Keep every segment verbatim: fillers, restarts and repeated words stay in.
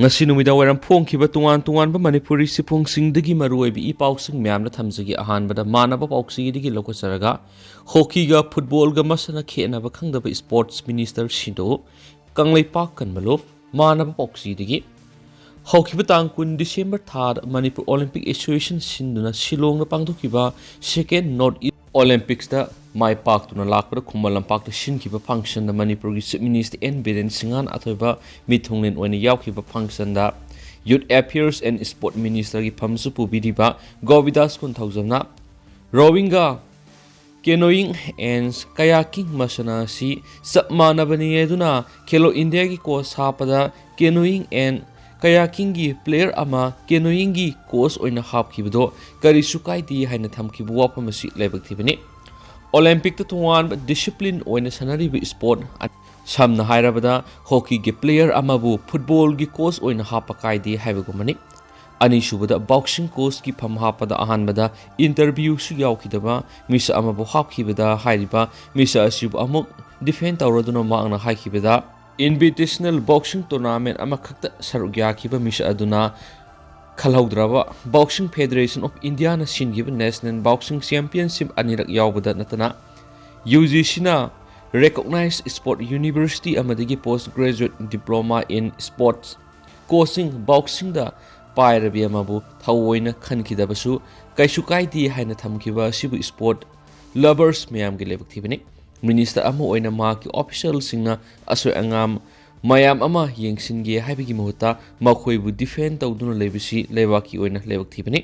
ꯉꯁꯤ ꯅꯨꯃꯤꯗꯥꯡ ꯋꯥꯏꯔꯝ ꯐꯣꯡꯈꯤꯕ ꯇꯣꯉꯥꯟ ꯇꯣꯉꯥꯟꯕ ꯃꯅꯤꯄꯨꯔꯤ ꯁꯤꯐꯨꯡꯁꯤꯡꯗꯒꯤ ꯃꯔꯨꯑꯣꯏꯕ ꯏ ꯄꯥꯎꯁꯤꯡ ꯃꯌꯥꯝꯅ ꯊꯝꯖꯒꯦ꯫ ꯑꯍꯥꯟꯕꯗ ꯃꯥꯟꯅꯕ ꯄꯥꯎꯆꯦꯗꯒꯤ ꯂꯧꯈꯠꯆꯔꯒ, ꯍꯣꯀꯤꯒ ꯐꯨꯠꯕꯣꯜꯒ ꯃꯁꯥꯅ ꯈꯦꯠꯅꯕ ꯈꯪꯗꯕ ꯏꯁꯄꯣꯔꯠꯁ ꯃꯤꯅꯤꯁꯇꯔ ꯁꯤꯟꯗꯣ ꯀꯪꯂꯩꯄꯥꯛ ꯀꯟꯕꯂꯨꯞ꯫ ꯃꯥꯟꯅꯕ ꯄꯥꯎꯆꯦꯗꯒꯤ, ꯍꯧꯈꯤꯕ ꯇꯥꯡ ꯀꯨꯟ ꯗꯤꯁꯦꯝꯕꯔ ꯊꯥꯗ ꯃꯅꯤꯄꯨꯔ ꯑꯣꯂꯤꯝꯄꯤꯛ ꯑꯦꯁꯣꯁꯤꯌꯦꯁꯟ ꯁꯤꯟꯗꯨꯅ ꯁꯤꯂꯣꯡꯗ ꯄꯥꯡꯊꯣꯛꯈꯤꯕ ꯁꯦꯀꯦꯟ ꯅꯣꯔꯠ ꯏꯁ ꯑꯣꯂꯤꯝꯄꯤꯛꯁꯇ ꯃꯥꯏ ꯄꯥꯛꯇꯨꯅ ꯂꯥꯛꯄꯗ ꯈꯨꯃꯟ ꯂꯝꯄꯥꯛꯇ ꯁꯤꯟꯈꯤꯕ ꯐꯪꯁꯟꯗ ꯃꯅꯤꯄꯨꯔꯒꯤ ꯆꯤꯐ ꯃꯤꯅꯤꯁꯇꯔ ꯑꯦꯟ ꯕꯤꯔꯦꯟ ꯁꯤꯡꯍꯥꯟ ꯑꯊꯣꯏꯕ ꯃꯤꯊꯨꯡꯂꯦꯟ ꯑꯣꯏꯅ ꯌꯥꯎꯈꯤꯕ ꯐꯪꯁꯟꯗ ꯌꯨꯠ ꯑꯦꯐꯤꯌꯔꯁ ꯑꯦꯟ ꯏꯁꯄꯣꯔꯠ ꯃꯤꯅꯤꯁꯇꯔꯒꯤ ꯐꯝꯁꯨ ꯄꯨꯕꯤꯔꯤꯕ ꯒꯣꯕꯤꯗꯥꯁ ꯀꯨꯟꯊꯧꯖꯝꯅ ꯔꯣꯋꯤꯡꯒ ꯀꯦꯅꯣꯌꯤꯡ ꯑꯦꯟ ꯀꯌꯥꯀꯤꯡ ꯃꯁꯥꯟꯅ ꯑꯁꯤ ꯆꯞ ꯃꯥꯟꯅꯕꯅꯤ ꯑꯗꯨꯅ ꯈꯦꯂꯣ ꯏꯟꯗꯤꯌꯥꯒꯤ ꯀꯣꯆ ꯍꯥꯞꯄꯗ ꯀꯦꯅꯣꯌꯤꯡ ꯑꯦꯟ ꯀꯌꯥꯀꯤꯡꯒꯤ ꯄ꯭ꯂꯦꯌꯔ ꯑꯃ ꯀꯦꯅꯣꯌꯤꯡꯒꯤ ꯀꯣꯆ ꯑꯣꯏꯅ ꯍꯥꯞꯈꯤꯕꯗꯣ ꯀꯔꯤꯁꯨ ꯀꯥꯏꯗꯦ ꯍꯥꯏꯅ ꯊꯝꯈꯤꯕ ꯋꯥꯐꯝ ꯑꯁꯤ ꯂꯥꯏꯕꯛ ꯊꯤꯕꯅꯤ꯫ ꯑꯣꯂꯤꯝꯄꯤꯛꯇ ꯇꯣꯉꯥꯟꯕ ꯗꯤꯁꯤꯄ꯭ꯂꯤꯟ ꯑꯣꯏꯅ ꯁꯥꯟꯅꯔꯤꯕ ꯏꯁꯄꯣꯔꯠ, ꯁꯝꯅ ꯍꯥꯏꯔꯕꯗ ꯍꯣꯀꯤꯒꯤ ꯄ꯭ꯂꯦꯌꯔ ꯑꯃꯕꯨ ꯐꯨꯠꯕꯣꯜꯒꯤ ꯀꯣꯆ ꯑꯣꯏꯅ ꯍꯥꯞꯄ ꯀꯥꯏꯗꯦ ꯍꯥꯏꯕꯒꯨꯝꯕꯅꯤ꯫ ꯑꯅꯤꯁꯨꯕꯗ, ꯕꯣꯛꯁꯤꯡ ꯀꯣꯆꯀꯤ ꯐꯝ ꯍꯥꯞꯄꯗ ꯑꯍꯥꯟꯕꯗ ꯏꯟꯇꯔꯚ꯭ꯌꯨꯁꯨ ꯌꯥꯎꯈꯤꯗꯕ ꯃꯤꯁꯛ ꯑꯃꯕꯨ ꯍꯥꯞꯈꯤꯕꯗ ꯍꯥꯏꯔꯤꯕ ꯃꯤꯁꯛ ꯑꯁꯤꯕꯨ ꯑꯃꯨꯛ ꯗꯤꯐꯦꯟ ꯇꯧꯔꯗꯨꯅ ꯃꯍꯥꯛꯅ ꯍꯥꯏꯈꯤꯕꯗ, ꯏꯟꯚꯤꯇꯦꯁꯅꯦꯜ ꯕꯣꯛꯁꯤꯡ ꯇꯣꯔꯅꯥꯃꯦꯟ ꯑꯃꯈꯛꯇ ꯁꯔꯨꯛ ꯌꯥꯈꯤꯕ ꯃꯤꯁꯛ ꯑꯗꯨꯅ ꯈꯜꯍꯧꯗ꯭ꯔꯕ ꯕꯣꯛꯁꯤꯡ ꯐꯦꯗꯔꯦꯁꯟ ꯑꯣꯐ ꯏꯟꯗꯤꯌꯥꯅ ꯁꯤꯟꯈꯤꯕ ꯅꯦꯁꯅꯦꯜ ꯕꯣꯛꯁꯤꯡ ꯆꯦꯝꯄꯤꯌꯟꯁꯤꯞ ꯑꯅꯤꯔꯛ ꯌꯥꯎꯕꯗ ꯅꯠꯇꯅ, ꯌꯨ ꯖꯤ ꯁꯤꯅ ꯔꯦꯀꯣꯛꯅꯥꯏꯖ ꯏꯁꯄꯣꯔꯠ ꯌꯨꯅꯤꯚꯔꯁꯤꯇꯤ ꯑꯃꯗꯒꯤ post graduate diploma in sports coaching ꯕꯣꯛꯁꯤꯡꯗ ꯄꯥꯏꯔꯕꯤ ꯑꯃꯕꯨ ꯊꯑꯣꯏꯅ ꯈꯟꯈꯤꯗꯕꯁꯨ ꯀꯩꯁꯨ ꯀꯥꯏꯗꯦ ꯍꯥꯏꯅ ꯊꯝꯈꯤꯕ ꯑꯁꯤꯕꯨ ꯏꯁꯄꯣꯔꯠ ꯂꯚꯔꯁ ꯃꯌꯥꯝꯒꯤ ꯂꯥꯏꯕꯛ ꯊꯤꯕꯅꯤ꯫ ꯃꯤꯅꯤꯁꯇꯔ ꯑꯃ ꯑꯣꯏꯅ ꯃꯍꯥꯛꯀꯤ ꯑꯣꯐꯤꯁꯤꯌꯦꯜꯁꯤꯡꯅ ꯑꯁꯣꯏ ꯑꯉꯥꯝ ꯃꯌꯥꯝ ꯑꯃ ꯌꯦꯡꯁꯤꯟꯒꯦ ꯍꯥꯏꯕꯒꯤ ꯃꯍꯨꯠꯇ ꯃꯈꯣꯏꯕꯨ ꯗꯤꯐꯦꯟ ꯇꯧꯗꯨꯅ ꯂꯩꯕꯁꯤ ꯂꯩꯕꯥꯛꯀꯤ ꯑꯣꯏꯅ ꯂꯥꯏꯕꯛ ꯊꯤꯕꯅꯤ꯫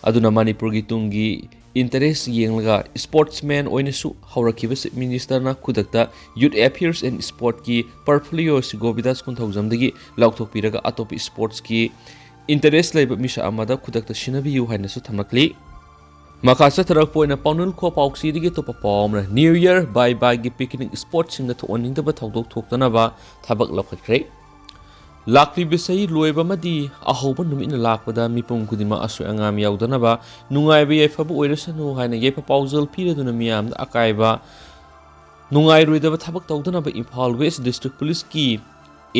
ꯑꯗꯨꯅ ꯃꯅꯤꯄꯨꯔꯒꯤ ꯇꯨꯡꯒꯤ ꯏꯟꯇꯔꯦꯁ ꯌꯦꯡꯂꯒ ꯏꯁꯄꯣꯔꯠꯁꯃꯦꯟ ꯑꯣꯏꯅꯁꯨ ꯍꯧꯔꯛꯈꯤꯕ ꯆꯤꯐ ꯃꯤꯅꯤꯁꯇꯔꯅ ꯈꯨꯗꯛꯇ ꯌꯨꯠ ꯑꯦꯐꯤꯌꯔꯁ ꯑꯦꯟ ꯏꯁꯄꯣꯔꯠꯀꯤ ꯄꯣꯔꯠꯐꯣꯂꯤꯑꯣ ꯑꯁꯤ ꯒꯣꯕꯤꯗꯥꯁ ꯀꯨꯟꯊꯧꯖꯝꯗꯒꯤ ꯂꯧꯊꯣꯛꯄꯤꯔꯒ ꯑꯇꯣꯞꯄ ꯏꯁꯄꯣꯔꯠꯁꯀꯤ ꯏꯟꯇꯔꯦꯁ ꯂꯩꯕ ꯃꯤꯁꯛ ꯑꯃꯗ ꯈꯨꯗꯛꯇ ꯁꯤꯟꯅꯕꯤꯌꯨ ꯍꯥꯏꯅꯁꯨ ꯊꯝꯂꯛꯂꯤ꯫ ꯃꯈꯥ ꯆꯠꯊꯔꯛꯄ ꯑꯣꯏꯅ ꯄꯥꯎꯅꯤꯜ ꯈꯣ ꯄꯥꯎꯆꯦꯗꯒꯤ ꯑꯇꯣꯞꯄ ꯄꯥꯎ ꯑꯃꯅ, ꯅ꯭ꯌꯨ ꯌꯔ ꯕꯥꯏ ꯕꯥꯏꯒꯤ ꯄꯤꯛꯅꯤꯛ ꯏꯁꯄꯣꯠꯁꯤꯡꯗ ꯊꯣꯛꯍꯟꯅꯤꯡꯗꯕ ꯊꯧꯗꯣꯛ ꯊꯣꯛꯇꯅꯕ ꯊꯕꯛ ꯂꯧꯈꯠꯈ꯭ꯔꯦ꯫ ꯂꯥꯛꯂꯤꯕ ꯆꯍꯤ ꯂꯣꯏꯕ ꯑꯃꯗꯤ ꯑꯍꯧꯕ ꯅꯨꯃꯤꯠꯅ ꯂꯥꯛꯄꯗ ꯃꯤꯄꯨꯝ ꯈꯨꯗꯤꯡꯃꯛ ꯑꯁꯣꯏ ꯑꯉꯥꯝ ꯌꯥꯎꯗꯅꯕ ꯅꯨꯡꯉꯥꯏꯕ ꯌꯥꯏꯐꯕ ꯑꯣꯏꯔꯁꯅꯨ ꯍꯥꯏꯅ ꯌꯥꯏꯐ ꯄꯥꯎꯖꯦꯜ ꯄꯤꯔꯗꯨꯅ ꯃꯤꯌꯥꯝꯗ ꯑꯀꯥꯏꯕ ꯅꯨꯡꯉꯥꯏꯔꯣꯏꯗꯕ ꯊꯕꯛ ꯇꯧꯗꯅꯕ ꯏꯝꯐꯥꯜ ꯋꯦꯁ ꯗꯤꯁꯇ꯭ꯔꯤꯛ ꯄꯨꯂꯤꯁꯀꯤ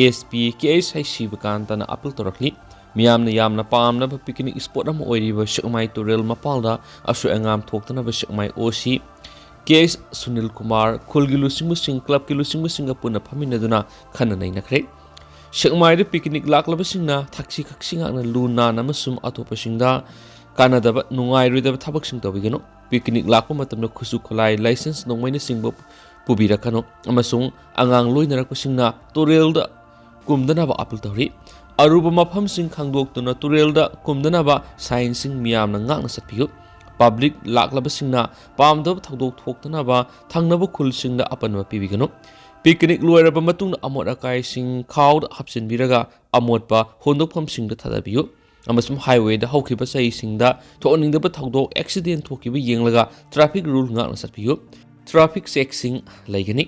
S P K H ꯁꯤꯕꯀꯥꯟꯇꯅ appeal ꯇꯧꯔꯛꯂꯤ꯫ ꯃꯤꯌꯥꯝꯅ ꯌꯥꯝꯅ ꯄꯥꯝꯅꯕ ꯄꯤꯛꯅꯤꯛ ꯁ꯭ꯄꯣꯠ ꯑꯃ ꯑꯣꯏꯔꯤꯕ ꯁꯦꯛꯃꯥꯏ ꯇꯨꯔꯦꯜ ꯃꯄꯥꯜꯗ ꯑꯁꯣꯏ ꯑꯉꯥꯝ ꯊꯣꯛꯇꯅꯕ ꯁꯦꯛꯃꯥꯏ ꯑꯣ ꯁꯤ ꯀꯦ ꯑꯩꯆ ꯁꯨꯅꯤꯜ ꯀꯨꯃꯥꯔ, ꯈꯨꯜꯒꯤ ꯂꯨꯆꯤꯡꯕꯁꯤꯡ, ꯀ꯭ꯂꯕꯀꯤ ꯂꯨꯆꯤꯡꯕꯁꯤꯡꯒ ꯄꯨꯟꯅ ꯐꯝꯃꯤꯟꯅꯗꯨꯅ ꯈꯟꯅ ꯅꯩꯅꯈ꯭ꯔꯦ꯫ ꯁꯦꯛꯃꯥꯏꯗ ꯄꯤꯛꯅꯤꯛ ꯂꯥꯛꯂꯕꯁꯤꯡꯅ ꯊꯛꯁꯤ ꯈꯛꯁꯤ ꯉꯥꯛꯅ ꯂꯨ ꯅꯥꯟ ꯑꯃꯁꯨꯡ ꯑꯇꯣꯞꯄꯁꯤꯡꯗ ꯀꯥꯟꯅꯗꯕ, ꯅꯨꯡꯉꯥꯏꯔꯣꯏꯗꯕ ꯊꯕꯛꯁꯤꯡ ꯇꯧꯕꯤꯒꯅꯨ꯫ ꯄꯤꯛꯅꯤꯛ ꯂꯥꯛꯄ ꯃꯇꯝꯗ ꯈꯨꯠꯁꯨ ꯈꯨꯠꯂꯥꯏ, ꯂꯥꯏꯁꯦꯟꯁ ꯅꯣꯡꯃꯩꯅꯆꯤꯡꯕ ꯄꯨꯕꯤꯔꯛꯀꯅꯨ ꯑꯃꯁꯨꯡ ꯑꯉꯥꯡ ꯂꯣꯏꯅꯔꯛꯄꯁꯤꯡꯅ ꯇꯨꯔꯦꯜꯗ ꯀꯨꯝꯗꯅꯕ ꯑꯥꯄꯤꯜ ꯇꯧꯔꯤ꯫ ꯑꯔꯨꯕ ꯃꯐꯝꯁꯤꯡ ꯈꯪꯗꯣꯛꯇꯨꯅ ꯇꯨꯔꯦꯜꯗ ꯀꯨꯝꯗꯅꯕ ꯁꯥꯏꯟꯁꯤꯡ ꯃꯤꯌꯥꯝꯅ ꯉꯥꯛꯅ ꯆꯠꯄꯤꯌꯨ꯫ ꯄꯕ꯭ꯂꯤꯛ ꯂꯥꯛꯂꯕꯁꯤꯡꯅ ꯄꯥꯝꯗꯕ ꯊꯧꯗꯣꯛ ꯊꯣꯛꯇꯅꯕ ꯊꯪꯅꯕ ꯈꯨꯜꯁꯤꯡꯗ ꯑꯄꯟꯕ ꯄꯤꯕꯤꯒꯅꯨ꯫ ꯄꯤꯛꯅꯤꯛ ꯂꯣꯏꯔꯕ ꯃꯇꯨꯡꯗ ꯑꯃꯣꯠ ꯑꯀꯥꯏꯁꯤꯡ ꯈꯥꯎꯗ ꯍꯥꯞꯆꯤꯟꯕꯤꯔꯒ ꯑꯃꯣꯠꯄ ꯍꯨꯟꯗꯣꯛꯐꯝꯁꯤꯡꯗ ꯊꯥꯗꯕꯤꯌꯨ꯫ ꯑꯃꯁꯨꯡ ꯍꯥꯏꯋꯦꯗ ꯍꯧꯈꯤꯕ ꯆꯍꯤꯁꯤꯡꯗ ꯊꯣꯛꯍꯟꯅꯤꯡꯗꯕ ꯊꯧꯗꯣꯛ, ꯑꯦꯛꯁꯤꯗꯦꯟ ꯊꯣꯛꯈꯤꯕ ꯌꯦꯡꯂꯒ ꯇ꯭ꯔꯥꯐꯤꯛ ꯔꯨꯜ ꯉꯥꯛꯅ ꯆꯠꯄꯤꯌꯨ꯫ ꯇ꯭ꯔꯥꯐꯤꯛ ꯆꯦꯛꯁꯤꯡ ꯂꯩꯒꯅꯤ꯫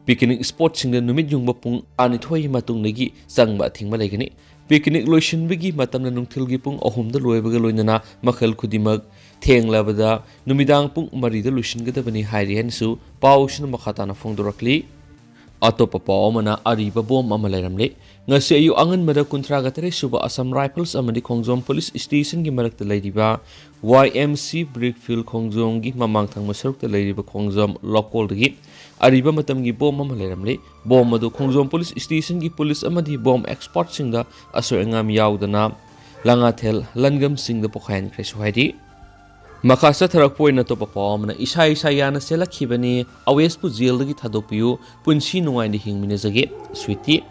ꯄꯤꯛꯅꯤꯛ ꯁ꯭ꯄꯣꯠꯁꯤꯡꯗ ꯅꯨꯃꯤꯠ ꯌꯨꯡꯕ ꯄꯨꯡ ꯇꯔꯥꯅꯤꯊꯣꯏꯒꯤ ꯃꯇꯨꯡꯗꯒꯤ ꯆꯪꯕ ꯑꯊꯤꯡꯕ ꯂꯩꯒꯅꯤ꯫ ꯄꯤꯛꯅꯤꯛ ꯂꯣꯏꯁꯤꯟꯕꯒꯤ ꯃꯇꯝꯅ ꯅꯨꯡꯊꯤꯜꯒꯤ ꯄꯨꯡ ꯑꯍꯨꯝꯗ ꯂꯣꯏꯕꯒ ꯂꯣꯏꯅꯅ ꯃꯈꯜ ꯈꯨꯗꯤꯡꯃꯛ ꯊꯦꯡꯂꯕꯗ ꯅꯨꯃꯤꯗꯥꯡ ꯄꯨꯡ ꯃꯔꯤꯗ ꯂꯣꯏꯁꯤꯟꯒꯗꯕꯅꯤ ꯍꯥꯏꯔꯤ ꯍꯥꯏꯅꯁꯨ ꯄꯥꯎꯁꯤꯅ ꯃꯈꯥ ꯇꯥꯅ ꯐꯣꯡꯗꯣꯔꯛꯂꯤ꯫ ꯑꯇꯣꯞꯄ ꯄꯥꯎ ꯑꯃꯅ ꯑꯔꯤꯕ ꯕꯣꯝ ꯑꯃ ꯂꯩꯔꯝꯂꯦ꯫ ꯉꯁꯤ ꯑꯌꯨꯛ ꯑꯉꯟꯕꯗ ꯀꯨꯟꯊ꯭ꯔꯥꯒ ꯇꯔꯦꯠ ꯁꯨꯕ ꯑꯁꯥꯝ ꯔꯥꯏꯐꯜꯁ ꯑꯃꯗꯤ ꯈꯣꯡꯖꯣꯝ ꯄꯨꯂꯤꯁ ꯁ꯭ꯇꯦꯁꯟꯒꯤ ꯃꯔꯛꯇ ꯂꯩꯔꯤꯕ ꯋꯥꯏ ꯑꯦꯝ ꯁꯤ ꯕ꯭ꯔꯤꯛ ꯐꯤꯜ ꯈꯣꯡꯖꯣꯝꯒꯤ ꯃꯃꯥꯡ ꯊꯪꯕ ꯁꯔꯨꯛꯇ ꯂꯩꯔꯤꯕ ꯈꯣꯡꯖꯣꯝ ꯂꯣꯀꯣꯜꯗꯒꯤ ꯑꯔꯤꯕ ꯃꯇꯝꯒꯤ ꯕꯣꯝ ꯑꯃ ꯂꯩꯔꯝꯂꯦ꯫ ꯕꯣꯝ ꯑꯗꯨ ꯈꯣꯡꯖꯣꯝ ꯄꯨꯂꯤꯁ ꯁ꯭ꯇꯦꯁꯟꯒꯤ ꯄꯨꯂꯤꯁ ꯑꯃꯗꯤ ꯕꯣꯝ ꯑꯦꯛꯁꯄꯔꯠꯁꯤꯡꯗ ꯑꯁꯣꯏ ꯑꯉꯥꯝ ꯌꯥꯎꯗꯅ ꯂꯥꯡꯉꯥꯊꯦꯜ ꯂꯟꯒꯝꯁꯤꯡꯗ ꯄꯣꯈꯥꯏꯍꯟꯈ꯭ꯔꯦꯁꯨ ꯍꯥꯏꯔꯤ꯫ ꯃꯈꯥ ꯆꯠꯊꯔꯛꯄ ꯑꯣꯏꯅ ꯑꯇꯣꯞꯄ ꯄꯥꯎ ꯑꯃꯅ, ꯏꯁꯥ ꯏꯁꯥ ꯌꯥꯅ ꯆꯦꯜꯂꯛꯈꯤꯕꯅꯤ, ꯑꯋꯦꯁꯄꯨ ꯖꯦꯜꯗꯒꯤ ꯊꯥꯗꯣꯛꯄꯤꯌꯨ, ꯄꯨꯟꯁꯤ ꯅꯨꯡꯉꯥꯏꯅ ꯍꯤꯡꯃꯤꯟꯅꯖꯒꯦ, sweetie.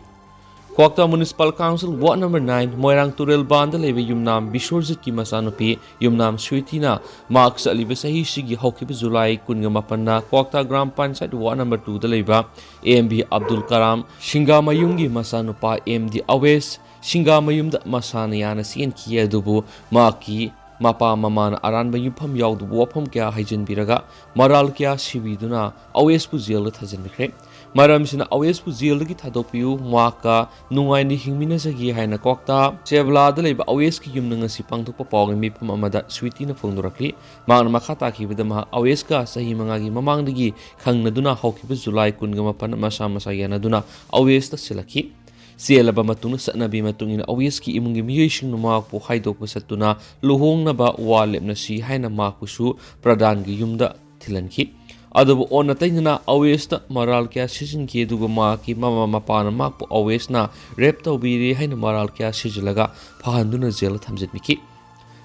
Kwakta municipal council ward number nine Moirang ꯇꯨꯔꯦꯜ ꯕꯥꯟꯗ ꯂꯩꯕ ꯌꯨꯝꯅꯥꯝ ꯕꯤꯁ꯭ꯋꯔꯖꯤꯠꯀꯤ ꯃꯆꯥꯅꯨꯄꯤ ꯌꯨꯝꯅꯥꯝ ꯁ꯭ꯋꯤꯇꯤꯅ ꯃꯍꯥꯛ ꯆꯠꯂꯤꯕ ꯆꯍꯤꯁꯤꯒꯤ ꯍꯧꯈꯤꯕ ꯖꯨꯂꯥꯏ ꯀꯨꯟꯒ ꯃꯥꯄꯟꯗ ꯀ꯭ꯋꯥꯛꯇꯥ ꯒ꯭ꯔꯥꯝ ꯄꯟꯆꯥꯌꯠ ꯋꯥꯔꯗ ꯅꯝꯕꯔ ꯇꯨꯗ ꯂꯩꯕ ꯑꯦ ꯑꯦꯝ ꯕꯤ ꯑꯕꯗꯨꯜ ꯀꯔꯥꯝ ꯁꯤꯡꯒꯥꯃꯌꯨꯝꯒꯤ ꯃꯆꯥꯅꯨꯄꯥ ꯑꯦꯝ ꯗꯤ ꯑꯋꯦꯁ ꯁꯤꯡꯒꯥꯃꯌꯨꯝꯗ ꯃꯁꯥꯅ ꯌꯥꯅ ꯆꯦꯟꯈꯤ꯫ ꯑꯗꯨꯕꯨ ꯃꯍꯥꯛꯀꯤ ꯃꯄꯥ ꯃꯃꯥꯅ ꯑꯔꯥꯟꯕ ꯌꯨꯝꯐꯝ ꯌꯥꯎꯗꯕ ꯋꯥꯐꯝ ꯀꯌꯥ ꯍꯩꯖꯤꯟꯕꯤꯔꯒ ꯃꯔꯥꯜ ꯀꯌꯥ ꯁꯤꯕꯤꯗꯨꯅ ꯑꯋꯦꯁꯄꯨ ꯖꯦꯜꯗ ꯊꯥꯖꯤꯟꯕꯤꯈ꯭ꯔꯦ꯫ ꯃꯔꯝꯁꯤꯅ ꯑꯋꯦꯁꯄꯨ ꯖꯦꯜꯗꯒꯤ ꯊꯥꯗꯣꯛꯄꯤꯌꯨ, ꯃꯍꯥꯛꯀ ꯅꯨꯡꯉꯥꯏꯅ ꯍꯤꯡꯃꯤꯟꯅꯖꯒꯦ ꯍꯥꯏꯅ ꯀ꯭ꯋꯥꯛꯇꯥ ꯆꯦꯕꯂꯥꯗ ꯂꯩꯕ ꯑꯋꯦꯁꯀꯤ ꯌꯨꯝꯗ ꯉꯁꯤ ꯄꯥꯡꯊꯣꯛꯄ ꯄꯥꯎꯒꯤ ꯃꯤꯐꯝ ꯑꯃꯗ ꯁ꯭ꯋꯤꯇꯤꯅ ꯐꯣꯡꯗꯣꯔꯛꯂꯤ꯫ ꯃꯍꯥꯛꯅ ꯃꯈꯥ ꯇꯥꯈꯤꯕꯗ ꯃꯍꯥꯛ ꯑꯋꯦꯁꯀ ꯆꯍꯤ ꯃꯉꯥꯒꯤ ꯃꯃꯥꯡꯗꯒꯤ ꯈꯪꯅꯗꯨꯅ ꯍꯧꯈꯤꯕ ꯖꯨꯂꯥꯏ ꯀꯨꯟꯒ ꯃꯥꯄꯟ ꯃꯁꯥ ꯃꯁꯥ ꯌꯥꯅꯗꯨꯅ ꯑꯋꯦꯁꯇ ꯁꯤꯜꯂꯛꯈꯤ꯫ ꯆꯦꯜꯂꯕ ꯃꯇꯨꯡꯗ ꯆꯠꯅꯕꯤ ꯃꯇꯨꯡ ꯏꯟꯅ ꯑꯋꯦꯁꯀꯤ ꯏꯃꯨꯡꯒꯤ ꯃꯤꯑꯣꯏꯁꯤꯡꯅ ꯃꯍꯥꯛꯄꯨ ꯍꯥꯏꯗꯣꯛꯄ ꯆꯠꯇꯨꯅ ꯂꯨꯍꯣꯡꯅꯕ ꯋꯥ ꯂꯦꯞꯅꯁꯤ ꯍꯥꯏꯅ ꯃꯍꯥꯛꯄꯨꯁꯨ ꯄ꯭ꯔꯙꯥꯟꯒꯤ ꯌꯨꯝꯗ ꯊꯤꯜꯍꯟꯈꯤ꯫ ꯑꯗꯨꯕꯨ ꯑꯣꯟꯅ ꯇꯩꯅꯅ ꯑꯋꯦꯁꯇ ꯃꯔꯥꯜ ꯀꯌꯥ ꯁꯤꯖꯤꯟꯈꯤ, ꯑꯗꯨꯒ ꯃꯍꯥꯛꯀꯤ ꯃꯃꯥ ꯃꯄꯥꯅ ꯃꯍꯥꯛꯄꯨ ꯑꯋꯦꯁꯅ ꯔꯦꯞ ꯇꯧꯕꯤꯔꯦ ꯍꯥꯏꯅ ꯃꯔꯥꯜ ꯀꯌꯥ ꯁꯤꯖꯤꯜꯂꯒ ꯐꯥꯍꯟꯗꯨꯅ ꯖꯦꯜꯗ ꯊꯝꯖꯤꯟꯕꯤꯈꯤ꯫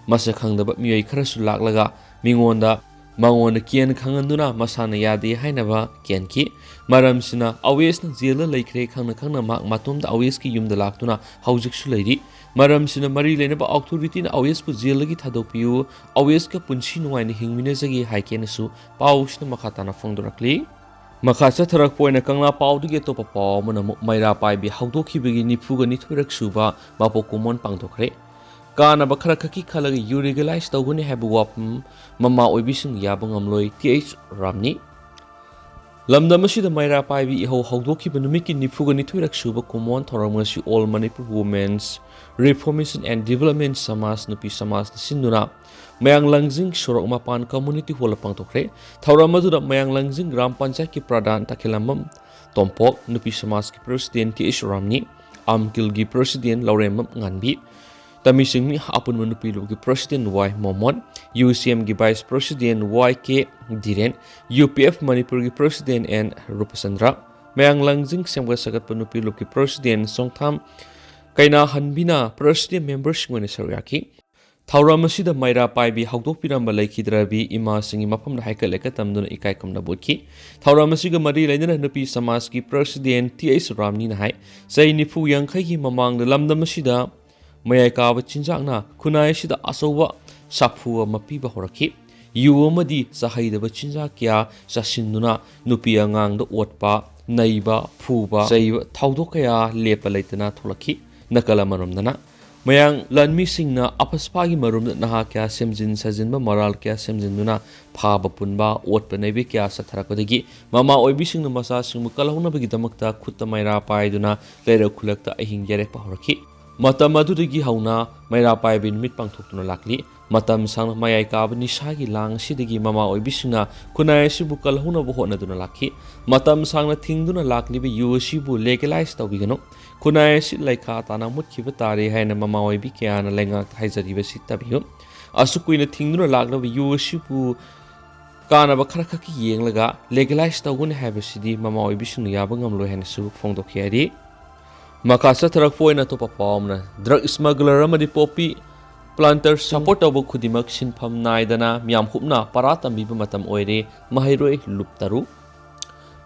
ꯃꯁꯛ ꯈꯪꯗꯕ ꯃꯤꯑꯣꯏ ꯈꯔꯁꯨ ꯂꯥꯛꯂꯒ ꯃꯤꯉꯣꯟꯗ ꯃꯉꯣꯟꯗ ꯀꯦꯟ ꯈꯪꯍꯟꯗꯨꯅ ꯃꯁꯥꯅ ꯌꯥꯗꯦ ꯍꯥꯏꯅꯕ ꯀꯦꯟꯈꯤ꯫ ꯃꯔꯝꯁꯤꯅ ꯑꯋꯦꯁꯅ ꯖꯦꯜꯗ ꯂꯩꯈ꯭ꯔꯦ ꯈꯪꯅ ꯈꯪꯅ ꯃꯍꯥꯛ ꯃꯇꯣꯝꯇ ꯑꯋꯦꯁꯀꯤ ꯌꯨꯝꯗ ꯂꯥꯛꯇꯨꯅ ꯍꯧꯖꯤꯛꯁꯨ ꯂꯩꯔꯤ꯫ ꯃꯔꯝꯁꯤꯅ ꯃꯔꯤ ꯂꯩꯅꯕ ꯑꯣꯊꯣꯔꯤꯇꯤꯅ ꯑꯋꯦꯁꯄꯨ ꯖꯦꯜꯗꯒꯤ ꯊꯥꯗꯣꯛꯄꯤꯌꯨ, ꯑꯋꯦꯁꯀ ꯄꯨꯟꯁꯤ ꯅꯨꯡꯉꯥꯏꯅ ꯍꯤꯡꯃꯤꯟꯅꯖꯒꯦ ꯍꯥꯏ ꯀꯦꯅꯁꯨ ꯄꯥꯎꯁꯤꯅ ꯃꯈꯥ ꯇꯥꯅ ꯐꯣꯡꯗꯣꯔꯛꯂꯤ꯫ ꯃꯈꯥ ꯆꯠꯊꯔꯛꯄ ꯑꯣꯏꯅ ꯀꯪꯂꯥ ꯄꯥꯎꯗꯒꯤ ꯑꯇꯣꯞꯄ ꯄꯥꯎ ꯑꯃꯅ ꯑꯃꯨꯛ ꯃꯩꯔꯥ ꯄꯥꯏꯕꯤ ꯍꯧꯗꯣꯛꯈꯤꯕꯒꯤ ꯅꯤꯐꯨꯒ ꯅꯤꯊꯣꯏꯔꯛ ꯁꯨꯕ ꯃꯄꯣꯛ ꯀꯨꯝꯑꯣꯟ ꯄꯥꯡꯊꯣꯛꯈ꯭ꯔꯦ꯫ ꯀꯥꯟꯅꯕ ꯈꯔ ꯈꯛꯀꯤ ꯈꯜꯂꯒ ꯌꯨ ꯂꯤꯒꯦꯂꯥꯏꯁ ꯇꯧꯒꯅꯤ ꯍꯥꯏꯕ ꯋꯥꯐꯝ ꯃꯃꯥ ꯑꯣꯏꯕꯤꯁꯤꯡ ꯌꯥꯕ ꯉꯝꯂꯣꯏ, ꯇꯤ ꯑꯩꯆ ꯔꯥꯝꯅꯤ꯫ ꯂꯝꯗꯝ ꯑꯁꯤꯗ ꯃꯩꯔꯥ ꯄꯥꯏꯕꯤ ꯏꯍꯧ ꯍꯧꯗꯣꯛꯈꯤꯕ ꯅꯨꯃꯤꯠꯀꯤ ꯅꯤꯐꯨꯒ ꯅꯤꯊꯣꯏꯔꯛ ꯁꯨꯕ ꯀꯨꯝꯑꯣꯟ ꯊꯧꯔꯝ ꯑꯁꯤ All Manipur Women's Reformation and Development ꯁꯃꯥꯖ ꯅꯨꯄꯤ ꯁꯃꯥꯖꯅ ꯁꯤꯟꯗꯨꯅ ꯃꯌꯥꯡ ꯂꯥꯡꯖꯤꯡ ꯁꯣꯔꯣꯛ ꯃꯄꯥꯟ ꯀꯝꯃꯨꯅꯤꯇꯤ ꯍꯣꯜꯗ ꯄꯥꯡꯊꯣꯛꯈ꯭ꯔꯦ꯫ ꯊꯧꯔꯝ ꯑꯗꯨꯗ ꯃꯌꯥꯡ ꯂꯥꯡꯖꯤꯡ ꯒ꯭ꯔꯥꯝ ꯄꯟꯆꯥꯌꯠꯀꯤ ꯄ꯭ꯔꯙꯥꯟ ꯇꯈꯦꯂꯝꯕꯝ ꯇꯣꯝꯄꯣꯛ, ꯅꯨꯄꯤ ꯁꯃꯥꯖꯀꯤ ꯄ꯭ꯔꯁꯤꯗꯦꯟ ꯇꯤ ꯑꯩꯆ ꯔꯥꯝꯅꯤ, ꯑꯝꯀꯤꯜꯒꯤ ꯄ꯭ꯔꯁꯤꯗꯦꯟ ꯂꯧꯔꯦꯝꯕꯝ ꯉꯥꯟꯕꯤ, ꯇꯃꯤꯁꯤꯡꯃꯤ ꯑꯄꯨꯟꯕ ꯅꯨꯄꯤ ꯂꯨꯞꯀꯤ ꯄ꯭ꯔꯁꯤꯗꯦꯟ ꯋꯥꯏ ꯃꯣꯃꯣꯟ, ꯌꯨ ꯁꯤ ꯑꯦꯝꯒꯤ ꯚꯥꯏꯁ ꯄ꯭ꯔꯁꯤꯗꯦꯟ ꯋꯥꯏ ꯀꯦ ꯙꯤꯔꯦꯟ, ꯌꯨ ꯄꯤ ꯑꯦꯐ ꯃꯅꯤꯄꯨꯔꯒꯤ ꯄ꯭ꯔꯁꯤꯗꯦꯟ ꯑꯦꯟ ꯔꯨꯄꯆꯟꯗ꯭ꯔ, ꯃꯌꯥꯡ ꯂꯥꯡꯖꯤꯡ ꯁꯦꯝꯒꯠ ꯁꯥꯒꯠꯄ ꯅꯨꯄꯤ ꯂꯨꯞꯀꯤ ꯄ꯭ꯔꯁꯤꯗꯦꯟ ꯁꯣꯡꯊꯥꯝ ꯀꯩꯅꯥꯍꯟꯕꯤꯅ ꯄ꯭ꯔꯁꯤꯗꯦꯟ ꯃꯦꯝꯕꯔꯁꯤꯡ ꯑꯣꯏꯅ ꯁꯔꯨꯛ ꯌꯥꯈꯤ꯫ ꯊꯧꯔꯝ ꯑꯁꯤꯗ ꯃꯩꯔꯥ ꯄꯥꯏꯕꯤ ꯍꯧꯗꯣꯛꯄꯤꯔꯝꯕ ꯂꯩꯈꯤꯗ꯭ꯔꯕꯤ ꯏꯃꯥꯁꯤꯡꯒꯤ ꯃꯐꯝꯗ ꯍꯩꯀꯠ ꯂꯩꯀꯠ ꯇꯝꯗꯨꯅ ꯏꯀꯥꯏ ꯈꯨꯝꯅꯕ ꯎꯠꯈꯤ꯫ ꯊꯧꯔꯝ ꯑꯁꯤꯒ ꯃꯔꯤ ꯂꯩꯅꯅ ꯅꯨꯄꯤ ꯁꯃꯥꯖꯀꯤ ꯄ꯭ꯔꯁꯤꯗꯦꯟ ꯇꯤ ꯑꯩꯆ ꯔꯥꯝꯅꯤꯅ ꯍꯥꯏ, ꯆꯍꯤ ꯅꯤꯐꯨ ꯌꯥꯡꯈꯩꯒꯤ ꯃꯃꯥꯡꯗ ꯂꯝꯗꯝ ꯑꯁꯤꯗ ꯃꯌꯥꯏ ꯀꯥꯕ ꯆꯤꯟꯖꯥꯛꯅ ꯈꯨꯟꯅꯥꯏ ꯑꯁꯤꯗ ꯑꯆꯧꯕ ꯁꯥꯐꯨ ꯑꯃ ꯄꯤꯕ ꯍꯧꯔꯛꯈꯤ꯫ ꯌꯨ ꯑꯃꯗꯤ ꯆꯥꯍꯩꯗꯕ ꯆꯤꯟꯖꯥꯛ ꯀꯌꯥ ꯆꯥꯁꯤꯟꯗꯨꯅ ꯅꯨꯄꯤ ꯑꯉꯥꯡꯗ ꯑꯣꯠꯄ, ꯅꯩꯕ, ꯐꯨꯕ, ꯆꯩꯕ ꯊꯧꯗꯣꯛ ꯀꯌꯥ ꯂꯦꯞꯄ ꯂꯩꯇꯅ ꯊꯣꯛꯂꯛꯈꯤ꯫ ꯅꯥꯀꯜ ꯑꯃꯔꯣꯝꯗꯅ ꯃꯌꯥꯡ ꯂꯥꯟꯃꯤꯁꯤꯡꯅ ꯑꯐꯁꯄꯥꯒꯤ ꯃꯔꯨꯝꯗ ꯅꯍꯥ ꯀꯌꯥ ꯁꯦꯝꯖꯤꯟ ꯁꯥꯖꯤꯟꯕ, ꯃꯔꯥꯜ ꯀꯌꯥ ꯁꯦꯝꯖꯤꯟꯗꯨꯅ ꯐꯥꯕ ꯄꯨꯟꯕ, ꯑꯣꯠꯄ ꯅꯩꯕ ꯀꯌꯥ ꯆꯠꯊꯔꯛꯄꯗꯒꯤ ꯃꯃꯥ ꯑꯣꯏꯕꯤꯁꯤꯡꯅ ꯃꯆꯥꯁꯤꯡꯕꯨ ꯀꯜꯍꯧꯅꯕꯒꯤꯗꯃꯛꯇ ꯈꯨꯠꯇ ꯃꯩꯔꯥ ꯄꯥꯏꯗꯨꯅ ꯂꯩꯔꯛ ꯈꯨꯜꯂꯛꯇ ꯑꯍꯤꯡ ꯌꯥꯔꯦꯛꯄ ꯍꯧꯔꯛꯈꯤ꯫ ꯃꯇꯝ ꯑꯗꯨꯗꯒꯤ ꯍꯧꯅ ꯃꯩꯔꯥ ꯄꯥꯏꯕꯤ ꯅꯨꯃꯤꯠ ꯄꯥꯡꯊꯣꯛꯇꯨꯅ ꯂꯥꯛꯂꯤ꯫ ꯃꯇꯝ ꯁꯥꯡꯅ ꯃꯌꯥꯏ ꯀꯥꯕ ꯅꯤꯁꯥꯒꯤ ꯂꯥꯡ ꯑꯁꯤꯗꯒꯤ ꯃꯃꯥ ꯑꯣꯏꯕꯤꯁꯤꯡꯅ ꯈꯨꯟꯅꯥꯏ ꯑꯁꯤꯕꯨ ꯀꯜꯍꯧꯅꯕ ꯍꯣꯠꯅꯗꯨꯅ ꯂꯥꯛꯈꯤ꯫ ꯃꯇꯝ ꯁꯥꯡꯅ ꯊꯤꯡꯗꯨꯅ ꯂꯥꯛꯂꯤꯕ ꯌꯨ ꯑꯁꯤꯕꯨ legalize ꯇꯧꯕꯤꯒꯅꯨ꯫ ꯈꯨꯟꯅꯥꯏ ꯑꯁꯤ ꯂꯩꯈꯥ ꯇꯥꯅ ꯃꯨꯠꯈꯤꯕ ꯇꯥꯔꯦ ꯍꯥꯏꯅ ꯃꯃꯥ ꯑꯣꯏꯕꯤ ꯀꯌꯥꯅ ꯂꯩꯉꯥꯛꯇ ꯍꯥꯏꯖꯔꯤꯕꯁꯤ ꯇꯥꯕꯤꯌꯨ꯫ ꯑꯁꯨꯛ ꯀꯨꯏꯅ ꯊꯤꯡꯗꯨꯅ ꯂꯥꯛꯂꯕ ꯌꯨ ꯑꯁꯤꯕꯨ ꯀꯥꯟꯅꯕ ꯈꯔ ꯈꯛꯀꯤ ꯌꯦꯡꯂꯒ legalize ꯇꯧꯒꯅꯤ ꯍꯥꯏꯕꯁꯤꯗꯤ ꯃꯃꯥ ꯑꯣꯏꯕꯤꯁꯤꯡꯅ ꯌꯥꯕ ꯉꯝꯂꯣꯏ ꯍꯥꯏꯅꯁꯨ ꯐꯣꯡꯗꯣꯛꯈꯤ ꯍꯥꯏꯔꯤ꯫ ꯃꯈꯥ ꯆꯠꯊꯔꯛꯄ ꯑꯣꯏꯅ ꯑꯇꯣꯞꯄ ꯄꯥꯎ ꯑꯃꯅ, drug smuggler ꯑꯃꯗꯤ poppy planter support ꯇꯧꯕ ꯈꯨꯗꯤꯡꯃꯛ ꯁꯤꯟꯐꯝ ꯅꯥꯏꯗꯅ ꯃꯤꯌꯥꯝ ꯍꯨꯞꯅ ꯄꯔꯥ ꯇꯝꯕꯤꯕ ꯃꯇꯝ ꯑꯣꯏꯔꯦ꯫ ꯃꯍꯩꯔꯣꯏ ꯂꯨꯞ ꯇꯔꯨꯛ꯫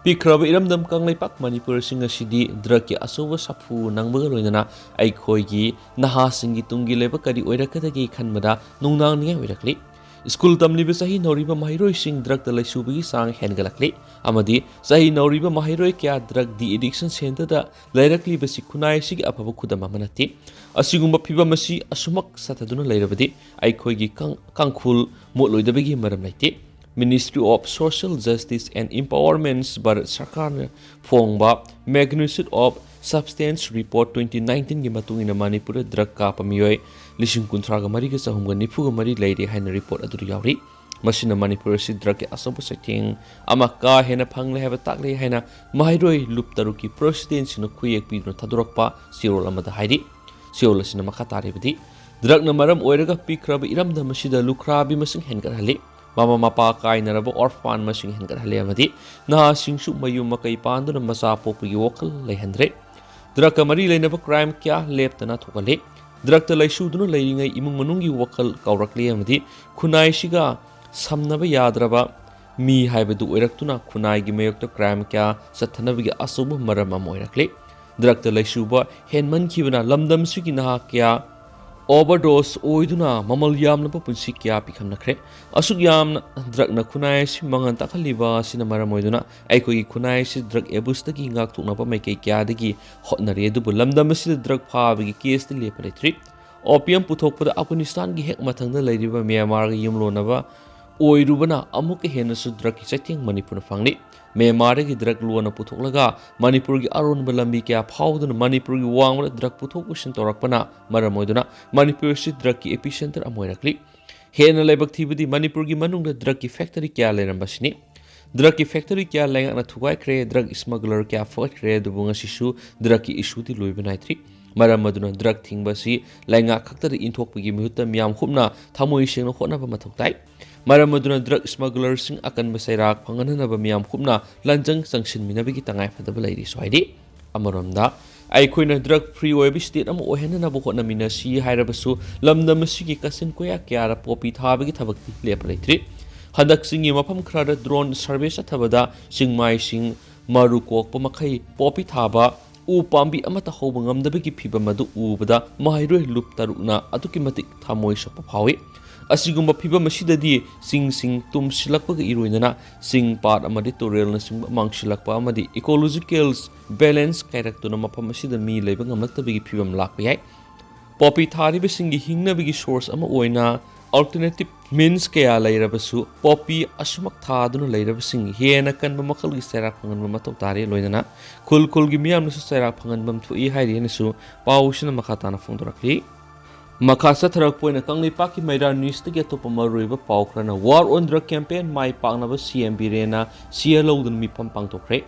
ꯄꯤꯛꯈ꯭ꯔꯕ ꯏꯔꯝꯗꯝ ꯀꯪꯂꯩꯄꯥꯛ ꯃꯅꯤꯄꯨꯔ ꯑꯁꯤꯡ ꯑꯁꯤꯗꯤ drugꯀꯤ ꯑꯆꯧꯕ ꯁꯥꯐꯨ ꯅꯪꯕꯒ ꯂꯣꯏꯅꯅ ꯑꯩꯈꯣꯏꯒꯤ ꯅꯍꯥꯁꯤꯡꯒꯤ ꯇꯨꯡꯒꯤ ꯂꯩꯕꯥꯛ ꯀꯔꯤ ꯑꯣꯏꯔꯛꯀꯗꯒꯦ ꯈꯟꯕꯗ ꯅꯨꯡꯅꯥꯡꯅꯤꯡꯉꯥꯏ ꯑꯣꯏꯔꯛꯂꯤ꯫ ꯁ꯭ꯀꯨꯜ ꯇꯝꯂꯤꯕ ꯆꯍꯤ ꯅꯧꯔꯤꯕ ꯃꯍꯩꯔꯣꯏꯁꯤꯡ drugꯇ ꯂꯩꯁꯨꯕꯒꯤ ꯆꯥꯡ ꯍꯦꯟꯒꯠꯂꯛꯂꯤ ꯑꯃꯗꯤ ꯆꯍꯤ ꯅꯧꯔꯤꯕ ꯃꯍꯩꯔꯣꯏ ꯀꯌꯥ drug de-addiction centreꯗ ꯂꯩꯔꯛꯂꯤꯕꯁꯤ ꯈꯨꯟꯅꯥꯏ ꯑꯁꯤꯒꯤ ꯑꯐꯕ ꯈꯨꯗꯝ ꯑꯃ ꯅꯠꯇꯦ꯫ ꯑꯁꯤꯒꯨꯝꯕ ꯐꯤꯚꯝ ꯑꯁꯤ ꯑꯁꯨꯃꯛ ꯆꯠꯊꯗꯨꯅ ꯂꯩꯔꯕꯗꯤ ꯑꯩꯈꯣꯏꯒꯤ ꯀꯥꯡ-, ꯀꯥꯡꯈꯨꯜ ꯃꯣꯠꯂꯣꯏꯗꯕꯒꯤ ꯃꯔꯝ ꯂꯩꯇꯦ꯫ Ministry of Social Justice and Empowerment Bharat ꯁꯔꯀꯥꯔꯅ ꯐꯣꯡꯕ Magnitude of Substance Report twenty nineteenꯒꯤ ꯃꯇꯨꯡ ꯏꯟꯅ ꯃꯅꯤꯄꯨꯔꯗ drug ꯀꯥꯞꯄ ꯃꯤꯑꯣꯏ ꯂꯤꯁꯤꯡ ꯀꯨꯟꯊ꯭ꯔꯥꯒ ꯃꯔꯤꯒ ꯆꯍꯨꯝꯒ ꯅꯤꯐꯨꯒ ꯃꯔꯤ ꯂꯩꯔꯦ ꯍꯥꯏꯅ report ꯑꯗꯨꯗ ꯌꯥꯎꯔꯤ꯫ ꯃꯁꯤꯅ ꯃꯅꯤꯄꯨꯔ ꯑꯁꯤ drugꯀꯤ ꯑꯆꯧꯕ ꯆꯩꯊꯦꯡ ꯑꯃ ꯀꯥ ꯍꯦꯟꯅ ꯐꯪꯂꯦ ꯍꯥꯏꯕ ꯇꯥꯛꯂꯦ ꯍꯥꯏꯅ ꯃꯍꯩꯔꯣꯏ ꯂꯨꯞ ꯇꯔꯨꯛꯀꯤ presidentꯁꯤꯡꯅ ꯈꯨꯌꯦꯛ ꯄꯤꯗꯨꯅ ꯊꯥꯗꯣꯔꯛꯄ ꯆꯦꯔꯣꯜ ꯑꯃꯗ ꯍꯥꯏꯔꯤ꯫ ꯆꯦꯔꯣꯜ ꯑꯁꯤꯅ ꯃꯈꯥ ꯇꯥꯔꯤꯕꯗꯤ, drugꯅ ꯃꯔꯝ ꯑꯣꯏꯔꯒ ꯄꯤꯛꯈ꯭ꯔꯕ ꯏꯔꯝꯗꯝ ꯑꯁꯤꯗ ꯂꯨꯈ꯭ꯔꯥꯕꯤ ꯃꯁꯤꯡ ꯍꯦꯟꯒꯠꯍꯜꯂꯤ, ꯃꯃꯥ ꯃꯄꯥ ꯀꯥꯏꯅꯔꯕ orphan ꯃꯁꯤꯡ ꯍꯦꯟꯒꯠꯍꯜꯂꯤ ꯑꯃꯗꯤ ꯅꯍꯥꯁꯤꯡꯁꯨ ꯃꯌꯨꯝ ꯃꯀꯩ ꯄꯥꯟꯗꯨꯅ ꯃꯆꯥ ꯄꯣꯛꯄꯒꯤ ꯋꯥꯈꯜ ꯂꯩꯍꯟꯗ꯭ꯔꯦ꯫ Drugꯀ ꯃꯔꯤ ꯂꯩꯅꯕ crime ꯀꯌꯥ ꯂꯦꯞꯇꯅ ꯊꯣꯛꯍꯜꯂꯤ꯫ Drugꯇ ꯂꯩꯁꯨꯗꯨꯅ ꯂꯩꯔꯤꯉꯩ ꯏꯃꯨꯡ ꯃꯅꯨꯡꯒꯤ ꯋꯥꯈꯜ ꯀꯥꯎꯔꯛꯂꯤ ꯑꯃꯗꯤ ꯈꯨꯟꯅꯥꯏꯁꯤꯒ ꯁꯝꯅꯕ ꯌꯥꯗ꯭ꯔꯕ ꯃꯤ ꯍꯥꯏꯕꯗꯨ ꯑꯣꯏꯔꯛꯇꯨꯅ ꯈꯨꯟꯅꯥꯏꯒꯤ ꯃꯥꯌꯣꯛꯇ crime ꯀꯌꯥ ꯆꯠꯊꯅꯕꯒꯤ ꯑꯆꯧꯕ ꯃꯔꯝ ꯑꯃ ꯑꯣꯏꯔꯛꯂꯤ꯫ Drugꯇ ꯂꯩꯁꯨꯕ ꯍꯦꯟꯃꯟꯈꯤꯕꯅ ꯂꯝꯗꯝꯁꯤꯒꯤ ꯅꯍꯥ ꯀꯌꯥ overdose ꯑꯣꯏꯗꯨꯅ ꯃꯃꯜ ꯌꯥꯝꯂꯕ ꯄꯨꯟꯁꯤ ꯀꯌꯥ ꯄꯤꯈꯝꯅꯈ꯭ꯔꯦ꯫ ꯑꯁꯨꯛ ꯌꯥꯝꯅ drugꯅ ꯈꯨꯟꯅꯥꯏ ꯑꯁꯤ ꯃꯥꯡꯍꯟ ꯇꯥꯛꯍꯜꯂꯤꯕ ꯑꯁꯤꯅ ꯃꯔꯝ ꯑꯣꯏꯗꯨꯅ ꯑꯩꯈꯣꯏꯒꯤ ꯈꯨꯟꯅꯥꯏ ꯑꯁꯤ drug abuseꯇꯒꯤ ꯉꯥꯛꯊꯣꯛꯅꯕ ꯃꯥꯏꯀꯩ ꯀꯌꯥꯗꯒꯤ ꯍꯣꯠꯅꯔꯤ, ꯑꯗꯨꯕꯨ ꯂꯝꯗꯝ ꯑꯁꯤꯗ drug ꯐꯥꯕꯒꯤ caseꯇꯤ ꯂꯦꯞꯄ ꯂꯩꯇ꯭ꯔꯤ꯫ Opium ꯄꯨꯊꯣꯛꯄꯗ Afghanistanꯒꯤ ꯍꯦꯛ ꯃꯊꯪꯗ ꯂꯩꯔꯤꯕ Myanmarꯒ ꯌꯨꯝꯂꯣꯟꯅꯕ ꯑꯣꯏꯔꯨꯕꯅ ꯑꯃꯨꯛꯀ ꯍꯦꯟꯅꯁꯨ drugꯀꯤ ꯆꯩꯊꯦꯡ ꯃꯅꯤꯄꯨꯔꯅ ꯐꯪꯂꯤ꯫ Myanmarꯗꯒꯤ drug ꯂꯣꯟꯅ ꯄꯨꯊꯣꯛꯂꯒ ꯃꯅꯤꯄꯨꯔꯒꯤ ꯑꯔꯣꯟꯕ ꯂꯝꯕꯤ ꯀꯌꯥ ꯐꯥꯎꯗꯨꯅ ꯃꯅꯤꯄꯨꯔꯒꯤ ꯋꯥꯡꯃꯗ drug ꯄꯨꯊꯣꯛ ꯄꯨꯁꯤꯟ ꯇꯧꯔꯛꯄꯅ ꯃꯔꯝ ꯑꯣꯏꯗꯨꯅ ꯃꯅꯤꯄꯨꯔ ꯑꯁꯤ drugꯀꯤ epicentre ꯑꯃ ꯑꯣꯏꯔꯛꯂꯤ꯫ ꯍꯦꯟꯅ ꯂꯥꯏꯕꯛ ꯊꯤꯕꯗꯤ ꯃꯅꯤꯄꯨꯔꯒꯤ ꯃꯅꯨꯡꯗ drugꯀꯤ factory ꯀꯌꯥ ꯂꯩꯔꯝꯕꯁꯤꯅꯤ꯫ Drugꯀꯤ factory ꯀꯌꯥ ꯂꯩꯉꯥꯛꯅ ꯊꯨꯒꯥꯏꯈ꯭ꯔꯦ, drug smuggler ꯀꯌꯥ ꯐꯒꯠꯈ꯭ꯔꯦ, ꯑꯗꯨꯕꯨ ꯉꯁꯤꯁꯨ drugꯀꯤ issueꯗꯤ ꯂꯣꯏꯕ ꯅꯥꯏꯗ꯭ꯔꯤ꯫ ꯃꯔꯝ ꯑꯗꯨꯅ drug ꯊꯤꯡꯕ ꯑꯁꯤ ꯂꯩꯉꯥꯛ ꯈꯛꯇꯗ ꯏꯟꯊꯣꯛꯄꯒꯤ ꯃꯍꯨꯠꯇ ꯃꯤꯌꯥꯝ ꯀꯨꯞꯅ ꯊꯃꯣꯏ ꯁꯦꯡꯅ ꯍꯣꯠꯅꯕ ꯃꯊꯧ ꯇꯥꯏ꯫ ꯃꯔꯝ ꯑꯗꯨꯅ drug smugglerꯁꯤꯡ ꯑꯀꯟꯕ ꯆꯩꯔꯥꯛ ꯐꯪꯍꯟꯅꯅꯕ ꯃꯤꯌꯥꯝ ꯀꯨꯞꯅ ꯂꯟꯖꯪ ꯆꯪꯁꯤꯟꯃꯤꯟꯅꯕꯒꯤ ꯇꯉꯥꯏꯐꯗꯕ ꯂꯩꯔꯤꯁꯨ ꯍꯥꯏꯔꯤ꯫ ꯑꯃꯔꯣꯝꯗ, ꯑꯩꯈꯣꯏꯅ drug free ꯑꯣꯏꯕ state ꯑꯃ ꯑꯣꯏꯍꯟꯅꯅꯕ ꯍꯣꯠꯅꯃꯤꯟꯅꯁꯤ ꯍꯥꯏꯔꯕꯁꯨ, ꯂꯝꯗꯝ ꯑꯁꯤꯒꯤ ꯀꯥꯆꯤꯟ ꯀꯣꯌꯥ ꯀꯌꯥꯗ poppy ꯊꯥꯕꯒꯤ ꯊꯕꯛꯇꯤ ꯂꯦꯞꯄ ꯂꯩꯇ꯭ꯔꯤ꯫ ꯍꯟꯗꯛ ꯆꯤꯡꯒꯤ ꯃꯐꯝ ꯈꯔꯗ drone survey ꯆꯠꯊꯕꯗ ꯆꯤꯡꯃꯥꯏꯁꯤꯡ ꯃꯔꯨ ꯀꯣꯛꯄ ꯃꯈꯩ poppy ꯊꯥꯕ, ꯎ ꯄꯥꯝꯕꯤ ꯑꯃꯠꯇ ꯍꯧꯕ ꯉꯝꯗꯕꯒꯤ ꯐꯤꯚꯝ ꯑꯗꯨ ꯎꯕꯗ ꯃꯍꯩꯔꯣꯏ ꯂꯨꯞ ꯇꯔꯨꯛꯅ ꯑꯗꯨꯛꯀꯤ ꯃꯇꯤꯛ ꯊꯃꯣꯏ ꯁꯣꯛꯄ ꯐꯥꯎꯏ꯫ ꯑꯁꯤꯒꯨꯝꯕ ꯐꯤꯚꯝ ꯑꯁꯤꯗꯗꯤ ꯆꯤꯡꯁꯤꯡ ꯇꯨꯝꯁꯤꯜꯂꯛꯄꯒ ꯏꯔꯣꯏꯅꯅ ꯆꯤꯡ ꯄꯥꯠ ꯑꯃꯗꯤ ꯇꯨꯔꯦꯜꯅꯆꯤꯡꯕ ꯃꯥꯡꯁꯤꯜꯂꯛꯄ ꯑꯃꯗꯤ ecological balance ꯀꯥꯏꯔꯛꯇꯨꯅ ꯃꯐꯝ ꯑꯁꯤꯗ ꯃꯤ ꯂꯩꯕ ꯉꯝꯂꯛꯇꯕꯒꯤ ꯐꯤꯚꯝ ꯂꯥꯛꯄ ꯌꯥꯏ꯫ Poppy ꯊꯥꯔꯤꯕꯁꯤꯡꯒꯤ ꯍꯤꯡꯅꯕꯒꯤ source ꯑꯃ ꯑꯣꯏꯅ alternative means ꯀꯌꯥ ꯂꯩꯔꯕꯁꯨ, poppy ꯑꯁꯨꯃꯛ ꯊꯥꯗꯨꯅ ꯂꯩꯔꯕꯁꯤꯡ ꯍꯦꯟꯅ ꯀꯟꯕ ꯃꯈꯜꯒꯤ ꯆꯩꯔꯥꯛ ꯐꯪꯍꯟꯕ ꯃꯊꯧ ꯇꯥꯔꯤ꯫ ꯂꯣꯏꯅꯅ ꯈꯨꯜ ꯈꯨꯜꯒꯤ ꯃꯤꯌꯥꯝꯅꯁꯨ ꯆꯩꯔꯥꯛ ꯐꯪꯍꯟꯐꯝ ꯊꯣꯛꯏ ꯍꯥꯏꯔꯤ ꯍꯥꯏꯅꯁꯨ ꯄꯥꯎꯁꯤꯅ ꯃꯈꯥ ꯇꯥꯅ ꯐꯣꯡꯗꯣꯔꯛꯂꯤ꯫ ꯃꯈꯥ ꯆꯠꯊꯔꯛꯄ ꯑꯣꯏꯅ ꯀꯪꯂꯩꯄꯥꯛꯀꯤ ꯃꯩꯔꯥ newsꯇꯒꯤ ꯑꯇꯣꯞꯄ ꯃꯔꯨꯑꯣꯏꯕ ꯄꯥꯎ ꯈꯔꯅ, War on Drug campaign my ꯄꯥꯛꯅꯕ CM ꯕꯤꯔꯦꯟꯅ CL ꯂꯧꯗꯨꯅ ꯃꯤꯐꯝ ꯄꯥꯡꯊꯣꯛꯈ꯭ꯔꯦ꯫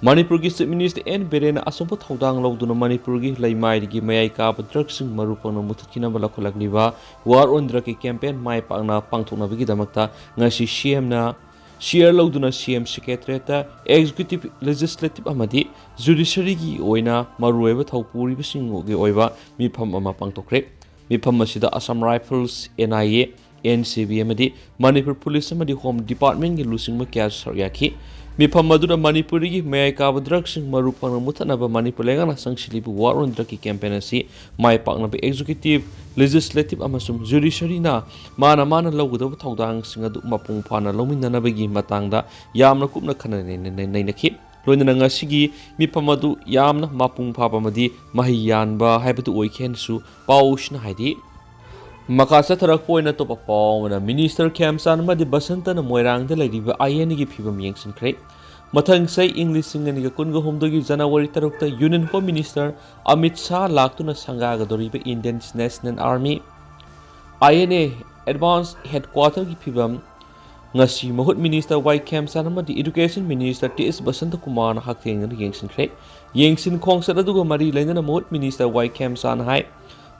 ꯃꯅꯤꯄꯨꯔꯒꯤ Chief Minister ꯑꯦꯟ ꯕꯤꯔꯦꯟꯅ ꯑꯆꯧꯕ ꯊꯧꯗꯥꯡ ꯂꯧꯗꯨꯅ ꯃꯅꯤꯄꯨꯔꯒꯤ ꯂꯩꯃꯥꯏꯗꯒꯤ ꯃꯌꯥꯏ ꯀꯥꯕ drugꯁꯤꯡ ꯃꯔꯨ ꯐꯪꯅ ꯃꯨꯊꯠꯈꯤꯅꯕ ꯂꯧꯈꯠꯂꯛꯂꯤꯕ War on Drugꯀꯤ campaign ꯃꯥꯏ ꯄꯥꯛꯅ ꯄꯥꯡꯊꯣꯛꯅꯕꯒꯤꯗꯃꯛꯇ ꯉꯁꯤ CMꯅ CL ꯂꯧꯗꯨꯅ CM Secretariatꯇ Executive, Legislative ꯑꯃꯗꯤ Judiciaryꯒꯤ ꯑꯣꯏꯅ ꯃꯔꯨꯑꯣꯏꯕ ꯊꯧ ꯄꯨꯔꯤꯕꯁꯤꯡꯒꯤ ꯑꯣꯏꯕ ꯃꯤꯐꯝ ꯑꯃ ꯄꯥꯡꯊꯣꯛꯈ꯭ꯔꯦ꯫ ꯃꯤꯐꯝ ꯑꯁꯤꯗ Assam Rifles, NIA, NCB ꯑꯃꯗꯤ ꯃꯅꯤꯄꯨꯔ Police ꯑꯃꯗꯤ Home Departmentꯀꯤ ꯂꯨꯆꯤꯡꯕ ꯀꯌꯥꯁꯨ ꯁꯔꯨꯛ ꯌꯥꯈꯤ꯫ ꯃꯤꯐꯝ ꯑꯗꯨꯗ ꯃꯅꯤꯄꯨꯔꯗꯒꯤ ꯃꯌꯥꯏ ꯀꯥꯕ drugꯁꯤꯡ ꯃꯔꯨ ꯐꯪꯅ ꯃꯨꯊꯠꯅꯕ ꯃꯅꯤꯄꯨꯔ ꯂꯩꯉꯥꯛꯅ ꯆꯪꯁꯤꯜꯂꯤꯕ War on Drugꯀꯤ campaign ꯑꯁꯤ ꯃꯥꯏ ꯄꯥꯛꯅꯕ Executive, Legislative ꯑꯃꯁꯨꯡ Judiciaryꯅ ꯃꯥꯅ ꯃꯥꯅ ꯂꯧꯒꯗꯕ ꯊꯧꯗꯥꯡꯁꯤꯡ ꯑꯗꯨ ꯃꯄꯨꯡ ꯐꯥꯅ ꯂꯧꯃꯤꯟꯅꯅꯕꯒꯤ ꯃꯇꯥꯡꯗ ꯌꯥꯝꯅ ꯀꯨꯞꯅ ꯈꯟꯅ ꯅꯩꯅ-, ꯅꯩꯅꯈꯤ꯫ ꯂꯣꯏꯅꯅ ꯉꯁꯤꯒꯤ ꯃꯤꯐꯝ ꯑꯗꯨ ꯌꯥꯝꯅ ꯃꯄꯨꯡ ꯐꯥꯕ ꯑꯃꯗꯤ ꯃꯍꯩ ꯌꯥꯟꯕ ꯍꯥꯏꯕꯗꯨ ꯑꯣꯏꯈꯤ ꯍꯥꯏꯅꯁꯨ ꯄꯥꯎꯁꯤꯅ ꯍꯥꯏꯔꯤ꯫ ꯃꯈꯥ ꯆꯠꯊꯔꯛꯄ ꯑꯣꯏꯅ ꯑꯇꯣꯞꯄ ꯄꯥꯎ ꯑꯃꯅ, Minister ꯈꯦꯝꯆꯥꯟ ꯑꯃꯗꯤ ꯕꯁꯟꯇꯅ ꯃꯣꯏꯔꯥꯡꯗ ꯂꯩꯔꯤꯕ INAꯒꯤ ꯐꯤꯕꯝ ꯌꯦꯡꯁꯤꯟꯈ꯭ꯔꯦ꯫ ꯃꯊꯪ ꯆꯍꯤ ꯏꯪ ꯂꯤꯁꯤꯡ ꯑꯅꯤꯒ ꯀꯨꯟꯒ ꯍꯨꯝꯗꯣꯏꯒꯤ January ꯇꯔꯨꯛꯇ Union Home Minister Amit Shah ꯂꯥꯛꯇꯨꯅ ꯁꯪꯒꯥꯒꯗꯧꯔꯤꯕ Indian National Army, INA, advance ꯍꯦꯗꯀ꯭ꯋꯥꯇꯔꯒꯤ ꯐꯤꯕꯝ ꯉꯁꯤ ꯃꯍꯨꯠ ꯃꯤꯅꯤꯁꯇꯔ ꯋꯥꯏ ꯈꯦꯝꯆꯥꯟ ꯑꯃꯗꯤ ꯏꯗꯨꯀꯦꯁꯟ ꯃꯤꯅꯤꯁꯇꯔ ꯇꯤ ꯑꯦꯁ ꯕꯁꯟꯇꯀꯨꯃꯥꯔꯅ ꯍꯛꯊꯦꯡꯅꯅ ꯌꯦꯡꯁꯤꯟꯈ꯭ꯔꯦ꯫ ꯌꯦꯡꯁꯤꯟ ꯈꯣꯡꯆꯠ ꯑꯗꯨꯒ ꯃꯔꯤ ꯂꯩꯅꯅ ꯃꯍꯨꯠ ꯃꯤꯅꯤꯁꯇꯔ ꯋꯥꯏ ꯈꯦꯝꯆꯥꯟ ꯍꯥꯏ,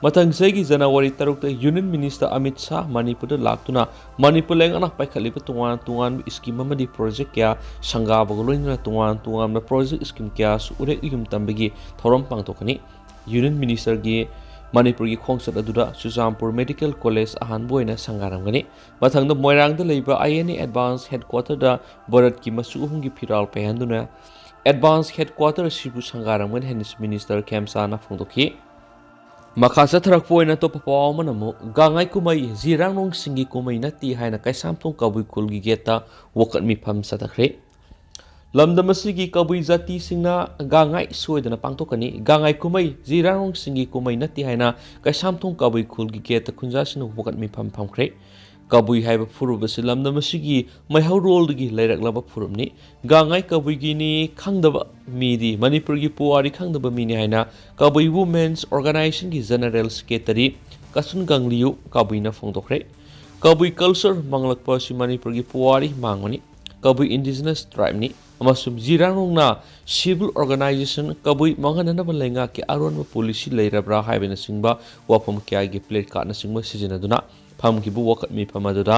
ꯃꯊꯪ ꯆꯍꯤꯒꯤ ꯖꯅꯋꯥꯔꯤ ꯇꯔꯨꯛꯇ ꯌꯨꯅꯤꯌꯟ ꯃꯤꯅꯤꯁꯇꯔ ꯑꯃꯤꯠ ꯁꯥꯍ ꯃꯅꯤꯄꯨꯔꯗ ꯂꯥꯛꯇꯨꯅ ꯃꯅꯤꯄꯨꯔ ꯂꯩꯉꯥꯛꯅ ꯄꯥꯏꯈꯠꯂꯤꯕ ꯇꯣꯉꯥꯟ ꯇꯣꯉꯥꯟꯕ ꯁ꯭ꯀꯤꯝ ꯑꯃꯗꯤ ꯄ꯭ꯔꯣꯖꯦꯛ ꯀꯌꯥ ꯁꯪꯒꯥꯕꯒ ꯂꯣꯏꯅꯅ ꯇꯣꯉꯥꯟ ꯇꯣꯉꯥꯟꯕ ꯄ꯭ꯔꯣꯖꯦꯛ ꯁ꯭ꯀꯤꯝ ꯀꯌꯥꯁꯨ ꯎꯔꯦꯛ ꯎꯌꯨꯝ ꯇꯝꯕꯒꯤ ꯊꯧꯔꯝ ꯄꯥꯡꯊꯣꯛꯀꯅꯤ꯫ ꯌꯨꯅꯤꯌꯟ ꯃꯤꯅꯤꯁꯇꯔꯒꯤ ꯃꯅꯤꯄꯨꯔꯒꯤ ꯈꯣꯡꯆꯠ ꯑꯗꯨꯗ ꯆꯨꯔꯆꯥꯟꯄꯨꯔ ꯃꯦꯗꯤꯀꯦꯜ ꯀꯣꯂꯦꯖ ꯑꯍꯥꯟꯕ ꯑꯣꯏꯅ ꯁꯪꯒꯥꯔꯝꯒꯅꯤ꯫ ꯃꯊꯪꯗ ꯃꯣꯏꯔꯥꯡꯗ ꯂꯩꯕ ꯑꯥꯏ ꯑꯦꯟ ꯑꯦ ꯑꯦꯗꯚꯥꯟꯁ ꯍꯦꯗꯀ꯭ꯋꯥꯇꯔꯗ ꯚꯥꯔꯠꯀꯤ ꯃꯆꯨ ꯑꯍꯨꯝꯒꯤ ꯐꯤꯔꯥꯜ ꯄꯥꯏꯍꯟꯗꯨꯅ ꯑꯦꯗꯚꯥꯟꯁ ꯍꯦꯗꯀ꯭ꯋꯥꯇꯔ ꯑꯁꯤꯕꯨ ꯁꯪꯒꯥꯔꯝꯒꯅꯤ ꯍꯥꯏꯅ ꯃꯤꯅꯤꯁꯇꯔ ꯈꯦꯝꯆꯥꯟꯅ ꯐꯣꯡꯗꯣꯛꯈꯤ꯫ ꯃꯈꯥ ꯆꯠꯊꯔꯛꯄ ꯑꯣꯏꯅ ꯑꯇꯣꯞꯄ ꯄꯥꯎ ꯑꯃꯅ ꯑꯃꯨꯛ ꯒꯥꯡꯉꯥꯏ ꯀꯨꯝꯍꯩ ꯖꯤꯔꯥꯡꯔꯣꯡꯁꯤꯡꯒꯤ ꯀꯨꯝꯍꯩ ꯅꯠꯇꯦ ꯍꯥꯏꯅ ꯀꯩꯁꯥꯝꯊꯣꯡ ꯀꯕꯨꯏ ꯈꯨꯜꯒꯤ ꯒꯦꯠꯇ ꯋꯥꯀꯠ ꯃꯤꯐꯝ ꯆꯠꯊꯈ꯭ꯔꯦ꯫ ꯂꯝꯗꯝ ꯑꯁꯤꯒꯤ ꯀꯕꯨꯏ ꯖꯥꯇꯤꯁꯤꯡꯅ ꯒꯥꯡꯉꯥꯏ ꯁꯣꯏꯗꯅ ꯄꯥꯡꯊꯣꯛꯀꯅꯤ꯫ ꯒꯥꯡꯉꯥꯏ ꯀꯨꯝꯍꯩ ꯖꯤꯔꯥꯡꯔꯣꯡꯁꯤꯡꯒꯤ ꯀꯨꯝꯍꯩ ꯅꯠꯇꯦ ꯍꯥꯏꯅ ꯀꯩꯁꯥꯝꯊꯣꯡ ꯀꯕꯨꯏ ꯈꯨꯜꯒꯤ ꯒꯦꯠꯇ ꯈꯨꯟꯖꯥꯁꯤꯡꯅ ꯋꯥꯀꯠ ꯃꯤꯐꯝ ꯐꯝꯈ꯭ꯔꯦ꯫ ꯀꯕꯨꯏ ꯍꯥꯏꯕ ꯐꯨꯔꯨꯞ ꯑꯁꯤ ꯂꯝꯗꯝ ꯑꯁꯤꯒꯤ ꯃꯩꯍꯧꯔꯣꯜꯗꯒꯤ ꯂꯩꯔꯛꯂꯕ ꯐꯨꯔꯨꯞꯅꯤ꯫ ꯒꯥꯡꯉꯥꯏ ꯀꯕꯨꯏꯒꯤꯅꯤ ꯈꯪꯗꯕ ꯃꯤꯗꯤ ꯃꯅꯤꯄꯨꯔꯒꯤ ꯄꯨꯋꯥꯔꯤ ꯈꯪꯗꯕ ꯃꯤꯅꯤ ꯍꯥꯏꯅ ꯀꯕꯨꯏ ꯋꯨꯃꯦꯟꯁ ꯑꯣꯔꯒꯅꯥꯏꯖꯦꯁꯟꯒꯤ ꯖꯦꯅꯔꯦꯜ ꯁꯦꯀ꯭ꯔꯦꯇꯔꯤ ꯀꯁꯨꯟ ꯒꯪꯂꯤꯌꯨ ꯀꯕꯨꯏꯅ ꯐꯣꯡꯗꯣꯛꯈ꯭ꯔꯦ꯫ ꯀꯕꯨꯏ ꯀꯜꯆꯔ ꯃꯥꯡꯂꯛꯄ ꯑꯁꯤ ꯃꯅꯤꯄꯨꯔꯒꯤ ꯄꯨꯋꯥꯔꯤ ꯃꯥꯡꯕꯅꯤ꯫ ꯀꯕꯨꯏ ꯏꯟꯗꯤꯖꯤꯅꯁ ꯇ꯭ꯔꯥꯏꯕꯅꯤ ꯑꯃꯁꯨꯡ ꯖꯤꯔꯥꯡꯔꯣꯡꯅ ꯁꯤꯚꯤꯜ ꯑꯣꯔꯒꯅꯥꯏꯖꯦꯁꯟ ꯀꯕꯨꯏ ꯃꯥꯡꯍꯟꯅꯅꯕ ꯂꯩꯉꯥꯛꯀꯤ ꯑꯔꯣꯟꯕ ꯄꯣꯂꯤꯁꯤ ꯂꯩꯔꯕ꯭ꯔꯥ ꯍꯥꯏꯕꯅꯆꯤꯡꯕ ꯋꯥꯐꯝ ꯀꯌꯥꯒꯤ ꯄ꯭ꯂꯦ ꯀꯥꯔꯗꯅꯆꯤꯡꯕ ꯁꯤꯖꯤꯟꯅꯗꯨꯅ ꯐꯝꯈꯤꯕ ꯋꯥꯀꯠ ꯃꯤꯐꯝ ꯑꯗꯨꯗ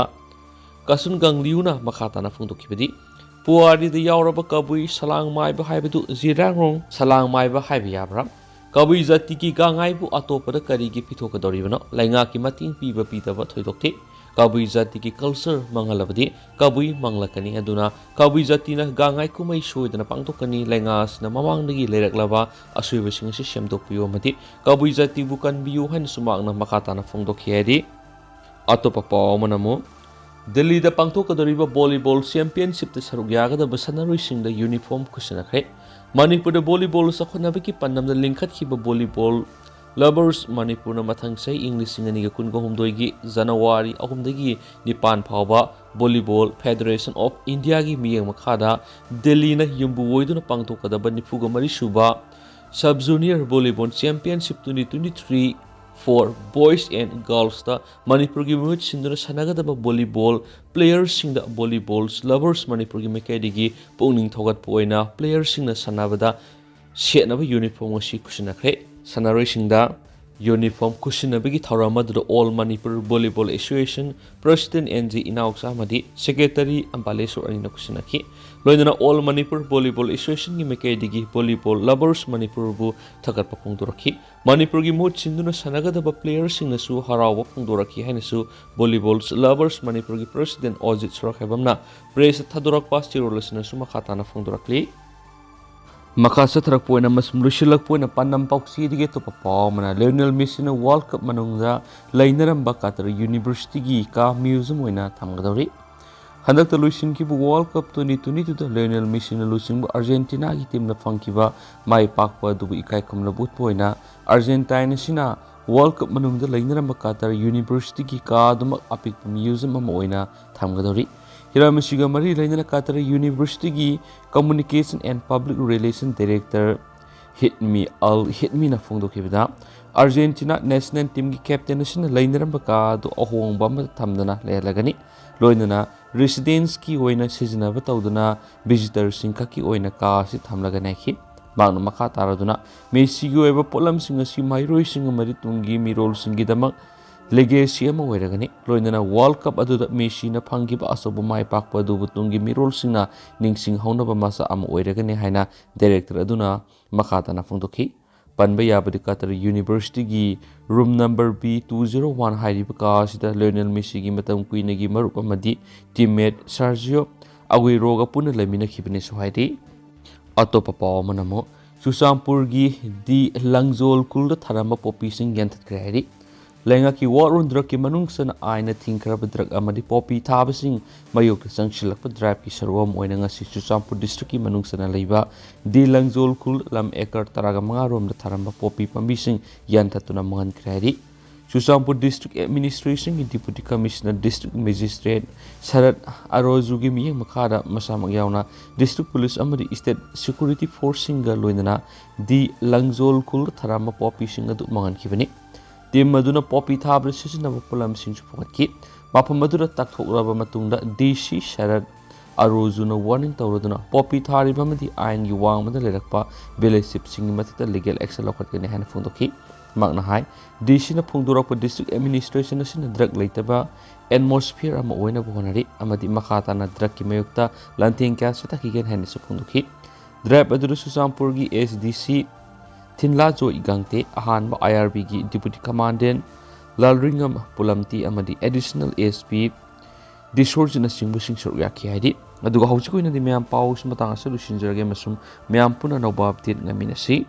ꯀꯁꯨꯟ ꯒꯪꯂꯤꯌꯨꯅ ꯃꯈꯥ ꯇꯥꯅ ꯐꯣꯡꯗꯣꯛꯈꯤꯕꯗꯤ, ꯄꯨꯋꯥꯔꯤꯗ ꯌꯥꯎꯔꯕ ꯀꯕꯨꯏ ꯁꯂꯥꯡ ꯃꯥꯏꯕ ꯍꯥꯏꯕꯗꯨ ꯖꯤꯔꯥꯡꯔꯣꯡ ꯁꯂꯥꯡ ꯃꯥꯏꯕ ꯍꯥꯏꯕ ꯌꯥꯕ꯭ꯔꯥ? ꯀꯕꯨꯏ ꯖꯥꯇꯤꯒꯤ ꯒꯥꯡꯉꯥꯏꯕꯨ ꯑꯇꯣꯞꯄꯗ ꯀꯔꯤꯒꯤ ꯄꯤꯊꯣꯛꯀꯗꯧꯔꯤꯕꯅꯣ? ꯂꯩꯉꯥꯛꯀꯤ ꯃꯇꯦꯡ ꯄꯤꯕ ꯄꯤꯗꯕ ꯊꯣꯏꯗꯣꯛꯇꯦ꯫ ꯀꯕꯨꯏ ꯖꯥꯇꯤꯒꯤ ꯀꯜꯆꯔ ꯃꯥꯡꯍꯜꯂꯕꯗꯤ ꯀꯕꯨꯏ ꯃꯥꯡꯂꯛꯀꯅꯤ꯫ ꯑꯗꯨꯅ ꯀꯕꯨꯏ ꯖꯥꯇꯤꯅ ꯒꯥꯡꯉꯥꯏ ꯀꯨꯝꯍꯩ ꯁꯣꯏꯗꯅ ꯄꯥꯡꯊꯣꯛꯀꯅꯤ꯫ ꯂꯩꯉꯥꯛ ꯑꯁꯤꯅ ꯃꯃꯥꯡꯗꯒꯤ ꯂꯩꯔꯛꯂꯕ ꯑꯁꯣꯏꯕꯁꯤꯡ ꯑꯁꯤ ꯁꯦꯝꯗꯣꯛꯄꯤꯌꯨ ꯑꯃꯗꯤ ꯀꯕꯨꯏ ꯖꯥꯇꯤꯕꯨ ꯀꯟꯕꯤꯌꯨ ꯍꯥꯏꯅꯁꯨ ꯃꯍꯥꯛꯅ ꯃꯈꯥ ꯇꯥꯅ ꯐꯣꯡꯗꯣꯛꯈꯤ ꯍꯥꯏꯔꯤ꯫ ꯑꯇꯣꯞꯄ ꯄꯥꯎ ꯑꯃꯅ ꯑꯃꯨꯛ ꯗꯤꯜꯂꯤꯗ ꯄꯥꯡꯊꯣꯛꯀꯗꯧꯔꯤꯕ ꯚꯣꯂꯤꯕꯣꯜ ꯆꯦꯝꯄꯤꯌꯟꯁꯤꯞꯇ ꯁꯔꯨꯛ ꯌꯥꯒꯗꯕ ꯁꯥꯟꯅꯔꯣꯏꯁꯤꯡꯗ ꯌꯨꯅꯤꯐꯣꯔꯝ ꯈꯨꯠꯁꯤꯟꯅꯈ꯭ꯔꯦ꯫ ꯃꯅꯤꯄꯨꯔꯗ ꯚꯣꯂꯤꯕꯣꯜ ꯆꯥꯎꯈꯠꯅꯕꯒꯤ ꯄꯥꯟꯗꯝꯗ ꯂꯤꯡꯈꯠꯈꯤꯕ ꯚꯣꯂꯤꯕꯣꯜ ꯂꯚꯔꯁ ꯃꯅꯤꯄꯨꯔꯅ ꯃꯊꯪ ꯆꯍꯤ ꯏꯪ ꯂꯤꯁꯤꯡ ꯑꯅꯤꯒ ꯀꯨꯟꯒ ꯍꯨꯝꯗꯣꯏꯒꯤ ꯖꯅꯋꯥꯔꯤ ꯑꯍꯨꯝꯗꯒꯤ ꯅꯤꯄꯥꯟ ꯐꯥꯎꯕ ꯚꯣꯂꯤꯕꯣꯜ ꯐꯦꯗꯔꯦꯁꯟ ꯑꯣꯐ ꯏꯟꯗꯤꯌꯥꯒꯤ ꯃꯤꯠꯌꯦꯡ ꯃꯈꯥꯗ ꯗꯤꯜꯂꯤꯅ ꯌꯨꯝꯕꯨ ꯑꯣꯏꯗꯨꯅ ꯄꯥꯡꯊꯣꯛꯀꯗꯕ ꯅꯤꯐꯨꯒ ꯃꯔꯤ ꯁꯨꯕ sub junior volleyball championship twenty twenty three for boys and girls ꯇ ꯃꯅꯤꯄꯨꯔꯒꯤ ꯃꯍꯨꯠ ꯁꯤꯟꯗꯨꯅ ꯁꯥꯟꯅꯒꯗꯕ ꯚꯣꯂꯤꯕꯣꯜ ꯄ꯭ꯂꯦꯌꯔꯁꯤꯡꯗ ꯚꯣꯂꯤꯕꯣꯜ ꯂꯚꯔꯁ ꯃꯅꯤꯄꯨꯔꯒꯤ ꯃꯥꯏꯀꯩꯗꯒꯤ ꯄꯨꯛꯅꯤꯡ ꯊꯧꯒꯠꯄ ꯑꯣꯏꯅ ꯄ꯭ꯂꯦꯌꯔꯁꯤꯡꯅ ꯁꯥꯟꯅꯕꯗ ꯁꯦꯠꯅꯕ ꯌꯨꯅꯤꯐꯣꯔꯝ ꯑꯁꯤ ꯈꯨꯠꯁꯤꯟꯅꯈ꯭ꯔꯦ꯫ ꯁꯥꯟꯅꯔꯣꯏꯁꯤꯡꯗ ꯌꯨꯅꯤꯐꯣꯔꯝ ꯈꯨꯠꯁꯤꯟꯅꯕꯒꯤ ꯊꯧꯔꯝ ꯑꯗꯨꯗ All Manipur Volleyball Association President N G Inaocha ꯑꯃꯗꯤ ꯁꯦꯀ꯭ꯔꯦꯇꯔꯤ ꯑꯝꯕꯥꯂꯦꯁꯣꯔ ꯑꯅꯤꯅ ꯈꯨꯠꯁꯤꯟꯅꯈꯤ꯫ ꯂꯣꯏꯅꯅ All Manipur Volleyball Association ꯒꯤ ꯃꯥꯏꯀꯩꯗꯒꯤ ꯚꯣꯂꯤꯕꯣꯜ ꯂꯚꯔꯁ ꯃꯅꯤꯄꯨꯔꯕꯨ ꯊꯥꯒꯠꯄ ꯐꯣꯡꯗꯣꯔꯛꯈꯤ꯫ ꯃꯅꯤꯄꯨꯔꯒꯤ ꯃꯍꯨꯠ ꯁꯤꯟꯗꯨꯅ ꯁꯥꯟꯅꯒꯗꯕ ꯄ꯭ꯂꯦꯌꯔꯁꯤꯡꯅꯁꯨ ꯍꯔꯥꯎꯕ ꯐꯣꯡꯗꯣꯔꯛꯈꯤ ꯍꯥꯏꯅꯁꯨ ꯚꯣꯂꯤꯕꯣꯜ ꯂꯚꯔꯁ ꯃꯅꯤꯄꯨꯔꯒꯤ ꯄ꯭ꯔꯦꯁꯤꯗꯦꯟ ꯑꯣꯖꯤꯠ ꯁꯣꯔꯥꯈꯥꯏꯕꯝꯅ ꯄ꯭ꯔꯦꯁꯇ ꯊꯥꯗꯣꯔꯛꯄ ꯆꯦꯔꯣꯜ ꯑꯁꯤꯅꯁꯨ ꯃꯈꯥ ꯇꯥꯅ ꯐꯣꯡꯗꯣꯔꯛꯂꯤ꯫ ꯃꯈꯥ ꯆꯠꯊꯔꯛꯄ ꯑꯣꯏꯅ ꯑꯃꯁꯨꯡ ꯂꯣꯏꯁꯤꯜꯂꯛꯄ ꯑꯣꯏꯅ ꯄꯥꯟꯗꯝ ꯄꯥꯎꯆꯦꯗꯒꯤ ꯑꯇꯣꯞꯄ ꯄꯥꯎ ꯑꯃꯅ, ꯂꯤꯑꯣꯅꯦꯜ ꯃꯦꯁꯤꯅ ꯋꯥꯔꯜ ꯀꯞ ꯃꯅꯨꯡꯗ ꯂꯩꯅꯔꯝꯕ ꯀꯇꯔ ꯌꯨꯅꯤꯚꯔꯁꯤꯇꯤꯒꯤ ꯀꯥ ꯃ꯭ꯌꯨꯖꯤꯌꯝ ꯑꯣꯏꯅ ꯊꯝꯒꯗꯧꯔꯤ꯫ ꯍꯟꯗꯛꯇ ꯂꯣꯏꯁꯤꯟꯈꯤꯕ ꯋꯥꯔꯜ ꯀꯞ ꯇ꯭ꯋꯦꯟꯇꯤ ꯇ꯭ꯋꯦꯟꯇꯤ ꯇꯨꯗ ꯂꯤꯑꯣꯅꯦꯜ ꯃꯦꯁꯤꯅ ꯂꯨꯆꯤꯡꯕ ꯑꯥꯔꯖꯦꯟꯇꯤꯅꯥꯒꯤ ꯇꯤꯝꯅ ꯐꯪꯈꯤꯕ ꯃꯥꯏ ꯄꯥꯛꯄ ꯑꯗꯨꯕꯨ ꯏꯀꯥꯏ ꯈꯨꯝꯅꯕ ꯎꯠꯄ ꯑꯣꯏꯅ ꯑꯥꯔꯖꯦꯟꯇꯥꯏꯟ ꯑꯁꯤꯅ ꯋꯥꯔꯜ ꯀꯞ ꯃꯅꯨꯡꯗ ꯂꯩꯅꯔꯝꯕ ꯀꯇꯔ ꯌꯨꯅꯤꯚꯔꯁꯤꯇꯤꯒꯤ ꯀꯥ ꯑꯗꯨꯃꯛ ꯑꯄꯤꯛꯄ ꯃ꯭ꯌꯨꯖꯤꯌꯝ ꯑꯃ ꯑꯣꯏꯅ ꯊꯝꯒꯗꯧꯔꯤ꯫ ꯍꯤꯔꯝ ꯑꯁꯤꯒ ꯃꯔꯤ ꯂꯩꯅꯅ ꯀꯇꯔ ꯌꯨꯅꯤꯚꯔꯁꯤꯇꯤꯒꯤ Communication and Public Relation Director ꯍꯤꯠꯃꯤ ꯑꯜ ꯍꯤꯠꯃꯤꯅ ꯐꯣꯡꯗꯣꯛꯈꯤꯕꯗ, ꯑꯥꯔꯖꯦꯟꯇꯤꯅꯥ ꯅꯦꯁꯅꯦꯜ ꯇꯤꯝꯒꯤ ꯀꯦꯞꯇꯦꯟ ꯑꯁꯤꯅ ꯂꯩꯅꯔꯝꯕ ꯀꯥ ꯑꯗꯨ ꯑꯍꯣꯡꯕ ꯑꯃꯗ ꯊꯝꯗꯅ ꯂꯩꯍꯜꯂꯒꯅꯤ꯫ ꯂꯣꯏꯅꯅ ꯔꯦꯁꯤꯗꯦꯟꯁꯀꯤ ꯑꯣꯏꯅ ꯁꯤꯖꯤꯟꯅꯕ ꯇꯧꯗꯨꯅ ꯚꯤꯖꯤꯇꯔꯁꯤꯡ ꯈꯛꯀꯤ ꯑꯣꯏꯅ ꯀꯥ ꯑꯁꯤ ꯊꯝꯂꯒꯅꯤ ꯍꯥꯏꯈꯤ꯫ ꯃꯍꯥꯛꯅ ꯃꯈꯥ ꯇꯥꯔꯗꯨꯅ, ꯃꯦꯁꯤꯒꯤ ꯑꯣꯏꯕ ꯄꯣꯠꯂꯝꯁꯤꯡ ꯑꯁꯤ ꯃꯍꯩꯔꯣꯏꯁꯤꯡ ꯑꯃꯗꯤ ꯇꯨꯡꯒꯤ ꯃꯤꯔꯣꯜꯁꯤꯡꯒꯤꯗꯃꯛ ꯂꯤꯒꯦꯁꯤ ꯑꯃ ꯑꯣꯏꯔꯒꯅꯤ꯫ ꯂꯣꯏꯅꯅ ꯋꯥꯔꯜ ꯀꯞ ꯑꯗꯨꯗ ꯃꯦꯁꯤꯅ ꯐꯪꯈꯤꯕ ꯑꯆꯧꯕ ꯃꯥꯏ ꯄꯥꯛꯄ ꯑꯗꯨꯕꯨ ꯇꯨꯡꯒꯤ ꯃꯤꯔꯣꯜꯁꯤꯡꯅ ꯅꯤꯡꯁꯤꯡꯍꯧꯅꯕ ꯃꯆꯥꯛ ꯑꯃ ꯑꯣꯏꯔꯒꯅꯤ ꯍꯥꯏꯅ ꯗꯥꯏꯔꯦꯛꯇꯔ ꯑꯗꯨꯅ ꯃꯈꯥ ꯇꯥꯅ ꯐꯣꯡꯗꯣꯛꯈꯤ꯫ ꯄꯟꯕ ꯌꯥꯕꯗꯤ ꯀꯇꯔ ꯌꯨꯅꯤꯚꯔꯁꯤꯇꯤꯒꯤ room number B two zero one ꯍꯥꯏꯔꯤꯕ ꯀꯥ ꯑꯁꯤꯗ ꯂꯤꯑꯣꯅꯦꯜ ꯃꯦꯁꯤꯒꯤ ꯃꯇꯝ ꯀꯨꯏꯅꯒꯤ ꯃꯔꯨꯞ ꯑꯃꯗꯤ ꯇꯤꯝꯃꯦꯠ ꯁꯥꯔꯖꯤꯌꯣ ꯑꯒꯨꯏꯔꯣꯒ ꯄꯨꯟꯅ ꯂꯩꯃꯤꯟꯅꯈꯤꯕꯅꯦꯁꯨ ꯍꯥꯏꯔꯤ꯫ ꯑꯇꯣꯞꯄ ꯄꯥꯎ ꯑꯃꯅ ꯑꯃꯨꯛ ꯆꯨꯔꯆꯥꯟꯄꯨꯔꯒꯤ ꯗꯤ ꯂꯪꯖꯣꯜ ꯈꯨꯜꯗ ꯊꯥꯔꯝꯕ ꯄꯣꯄꯤꯁꯤꯡ ꯌꯥꯟꯊꯠꯈ꯭ꯔꯦ ꯍꯥꯏꯔꯤ꯫ ꯂꯩꯉꯥꯛꯀꯤ ꯋꯥꯔ ꯑꯣꯟ ꯗ꯭ꯔꯒꯀꯤ ꯃꯅꯨꯡ ꯆꯟꯅ ꯑꯥꯏꯟꯅ ꯊꯤꯡꯈ꯭ꯔꯕ ꯗ꯭ꯔꯒ ꯑꯃꯗꯤ ꯄꯣꯄꯤ ꯊꯥꯕꯁꯤꯡ ꯃꯌꯣꯛꯇ ꯆꯪꯁꯤꯜꯂꯛꯄ ꯗ꯭ꯔꯥꯏꯕꯀꯤ ꯁꯔꯨꯛ ꯑꯃ ꯑꯣꯏꯅ ꯉꯁꯤ ꯆꯨꯔꯆꯥꯟꯄꯨꯔ ꯗꯤꯁꯇ꯭ꯔꯤꯛꯀꯤ ꯃꯅꯨꯡ ꯆꯟꯅ ꯂꯩꯕ ꯗꯤ ꯂꯪꯖꯣꯜ ꯈꯨꯜ ꯂꯝ ꯑꯦꯀꯔ ꯇꯔꯥꯒ ꯃꯉꯥ ꯔꯣꯝꯗ ꯊꯥꯔꯝꯕ ꯄꯣꯄꯤ ꯄꯥꯝꯕꯤꯁꯤꯡ ꯌꯥꯟꯊꯠꯇꯨꯅ ꯃꯥꯡꯍꯟꯈ꯭ꯔꯦ ꯍꯥꯏꯔꯤ꯫ ꯆꯨꯔꯆꯥꯟꯄꯨꯔ ꯗꯤꯁꯇ꯭ꯔꯤꯛ ꯑꯦꯗꯃꯤꯅꯤꯁꯇ꯭ꯔꯦꯁꯟꯒꯤ deputy commissioner, district magistrate Sarat ꯑꯔꯣꯖꯨꯒꯤ ꯃꯤꯠꯌꯦꯡ ꯃꯈꯥꯗ ꯃꯁꯥꯃꯛ ꯌꯥꯎꯅ ꯗꯤꯁꯇ꯭ꯔꯤꯛ ꯄꯨꯂꯤꯁ ꯑꯃꯗꯤ ꯁ꯭ꯇꯦꯠ ꯁꯦꯀ꯭ꯌꯨꯔꯤꯇꯤ ꯐꯣꯔꯁꯁꯤꯡꯒ ꯂꯣꯏꯅꯅ ꯗꯤ ꯂꯪꯖꯣꯜ ꯈꯨꯜꯗ ꯊꯥꯔꯝꯕ ꯄꯣꯄꯤꯁꯤꯡ ꯑꯗꯨ ꯃꯥꯡꯍꯟꯈꯤꯕꯅꯤ꯫ ꯇꯤꯝ ꯑꯗꯨꯅ ꯄꯣꯄꯤ ꯊꯥꯕꯗ ꯁꯤꯖꯤꯟꯅꯕ ꯄꯣꯠꯂꯝꯁꯤꯡꯁꯨ ꯐꯒꯠꯈꯤ꯫ ꯃꯐꯝ ꯑꯗꯨꯗ ꯇꯛꯊꯣꯛꯂꯕ ꯃꯇꯨꯡꯗ ꯗꯤ ꯁꯤ ꯁꯔꯠ ꯑꯔꯣꯖꯨꯅ ꯋꯥꯔꯅꯤꯡ ꯇꯧꯔꯗꯨꯅ ꯄꯣꯄꯤ ꯊꯥꯔꯤꯕ ꯑꯃꯗꯤ ꯑꯥꯏꯟꯒꯤ ꯋꯥꯡꯃꯗ ꯂꯩꯔꯛꯄ ꯚꯤꯂꯦꯖ ꯆꯤꯞꯁꯤꯡꯒꯤ ꯃꯊꯛꯇ ꯂꯤꯒꯦꯜ ꯑꯦꯛꯁꯟ ꯂꯧꯈꯠꯀꯅꯤ ꯍꯥꯏꯅ ꯐꯣꯡꯗꯣꯛꯈꯤ꯫ ꯃꯍꯥꯛꯅ ꯍꯥꯏ, ꯗꯤ ꯁꯤꯅ ꯐꯣꯡꯗꯣꯔꯛꯄ ꯗꯤꯁꯇ꯭ꯔꯤꯛ ꯑꯦꯗꯃꯤꯅꯤꯁꯇ꯭ꯔꯦꯁꯟ ꯑꯁꯤꯅ ꯗ꯭ꯔꯒ ꯂꯩꯇꯕ ꯑꯦꯠꯃꯣꯁꯐꯤꯌꯔ ꯑꯃ ꯑꯣꯏꯅꯕ ꯍꯣꯠꯅꯔꯤ ꯑꯃꯗꯤ ꯃꯈꯥ ꯇꯥꯅ ꯗ꯭ꯔꯒꯀꯤ ꯃꯥꯌꯣꯛꯇ ꯂꯥꯟꯊꯦꯡ ꯀꯌꯥ ꯆꯠꯊꯈꯤꯒꯦꯅ ꯍꯥꯏꯅꯁꯨ ꯐꯣꯡꯗꯣꯛꯈꯤ꯫ ꯗ꯭ꯔꯥꯏꯚ ꯑꯗꯨꯗ ꯆꯨꯔꯆꯥꯟꯄꯨꯔꯒꯤ ꯑꯦꯁ ꯗꯤ ꯁꯤ ꯊꯤꯟꯂꯥꯖꯣꯏ ꯒꯥꯡꯇꯦ, ꯑꯍꯥꯟꯕ ꯑꯥꯏ ꯑꯥꯔ ꯕꯤꯒꯤ ꯗꯤꯄꯨꯇꯤ ꯀꯃꯥꯟꯗꯦꯟ ꯂꯥꯜꯔꯤꯉꯝ ꯄꯨꯂꯝꯇꯤ ꯑꯃꯗꯤ ꯑꯦꯗꯤꯁꯅꯦꯜ ꯑꯦꯁ ꯄꯤ ꯗꯤꯁꯣꯔꯖꯤꯅꯆꯤꯡꯕꯁꯤꯡ ꯁꯔꯨꯛ ꯌꯥꯈꯤ ꯍꯥꯏꯔꯤ꯫ ꯑꯗꯨꯒ ꯍꯧꯖꯤꯛꯀꯤ ꯑꯣꯏꯅꯗꯤ ꯃꯌꯥꯝ ꯄꯥꯎꯁꯤ ꯃꯇꯥꯡ ꯑꯁꯤꯗ ꯂꯣꯏꯁꯤꯟꯖꯔꯒꯦ ꯑꯃꯁꯨꯡ ꯃꯌꯥꯝ ꯄꯨꯟꯅ ꯑꯅꯧꯕ ꯑꯞꯗꯦꯠ ꯉꯥꯏꯃꯤꯟꯅꯁꯤ꯫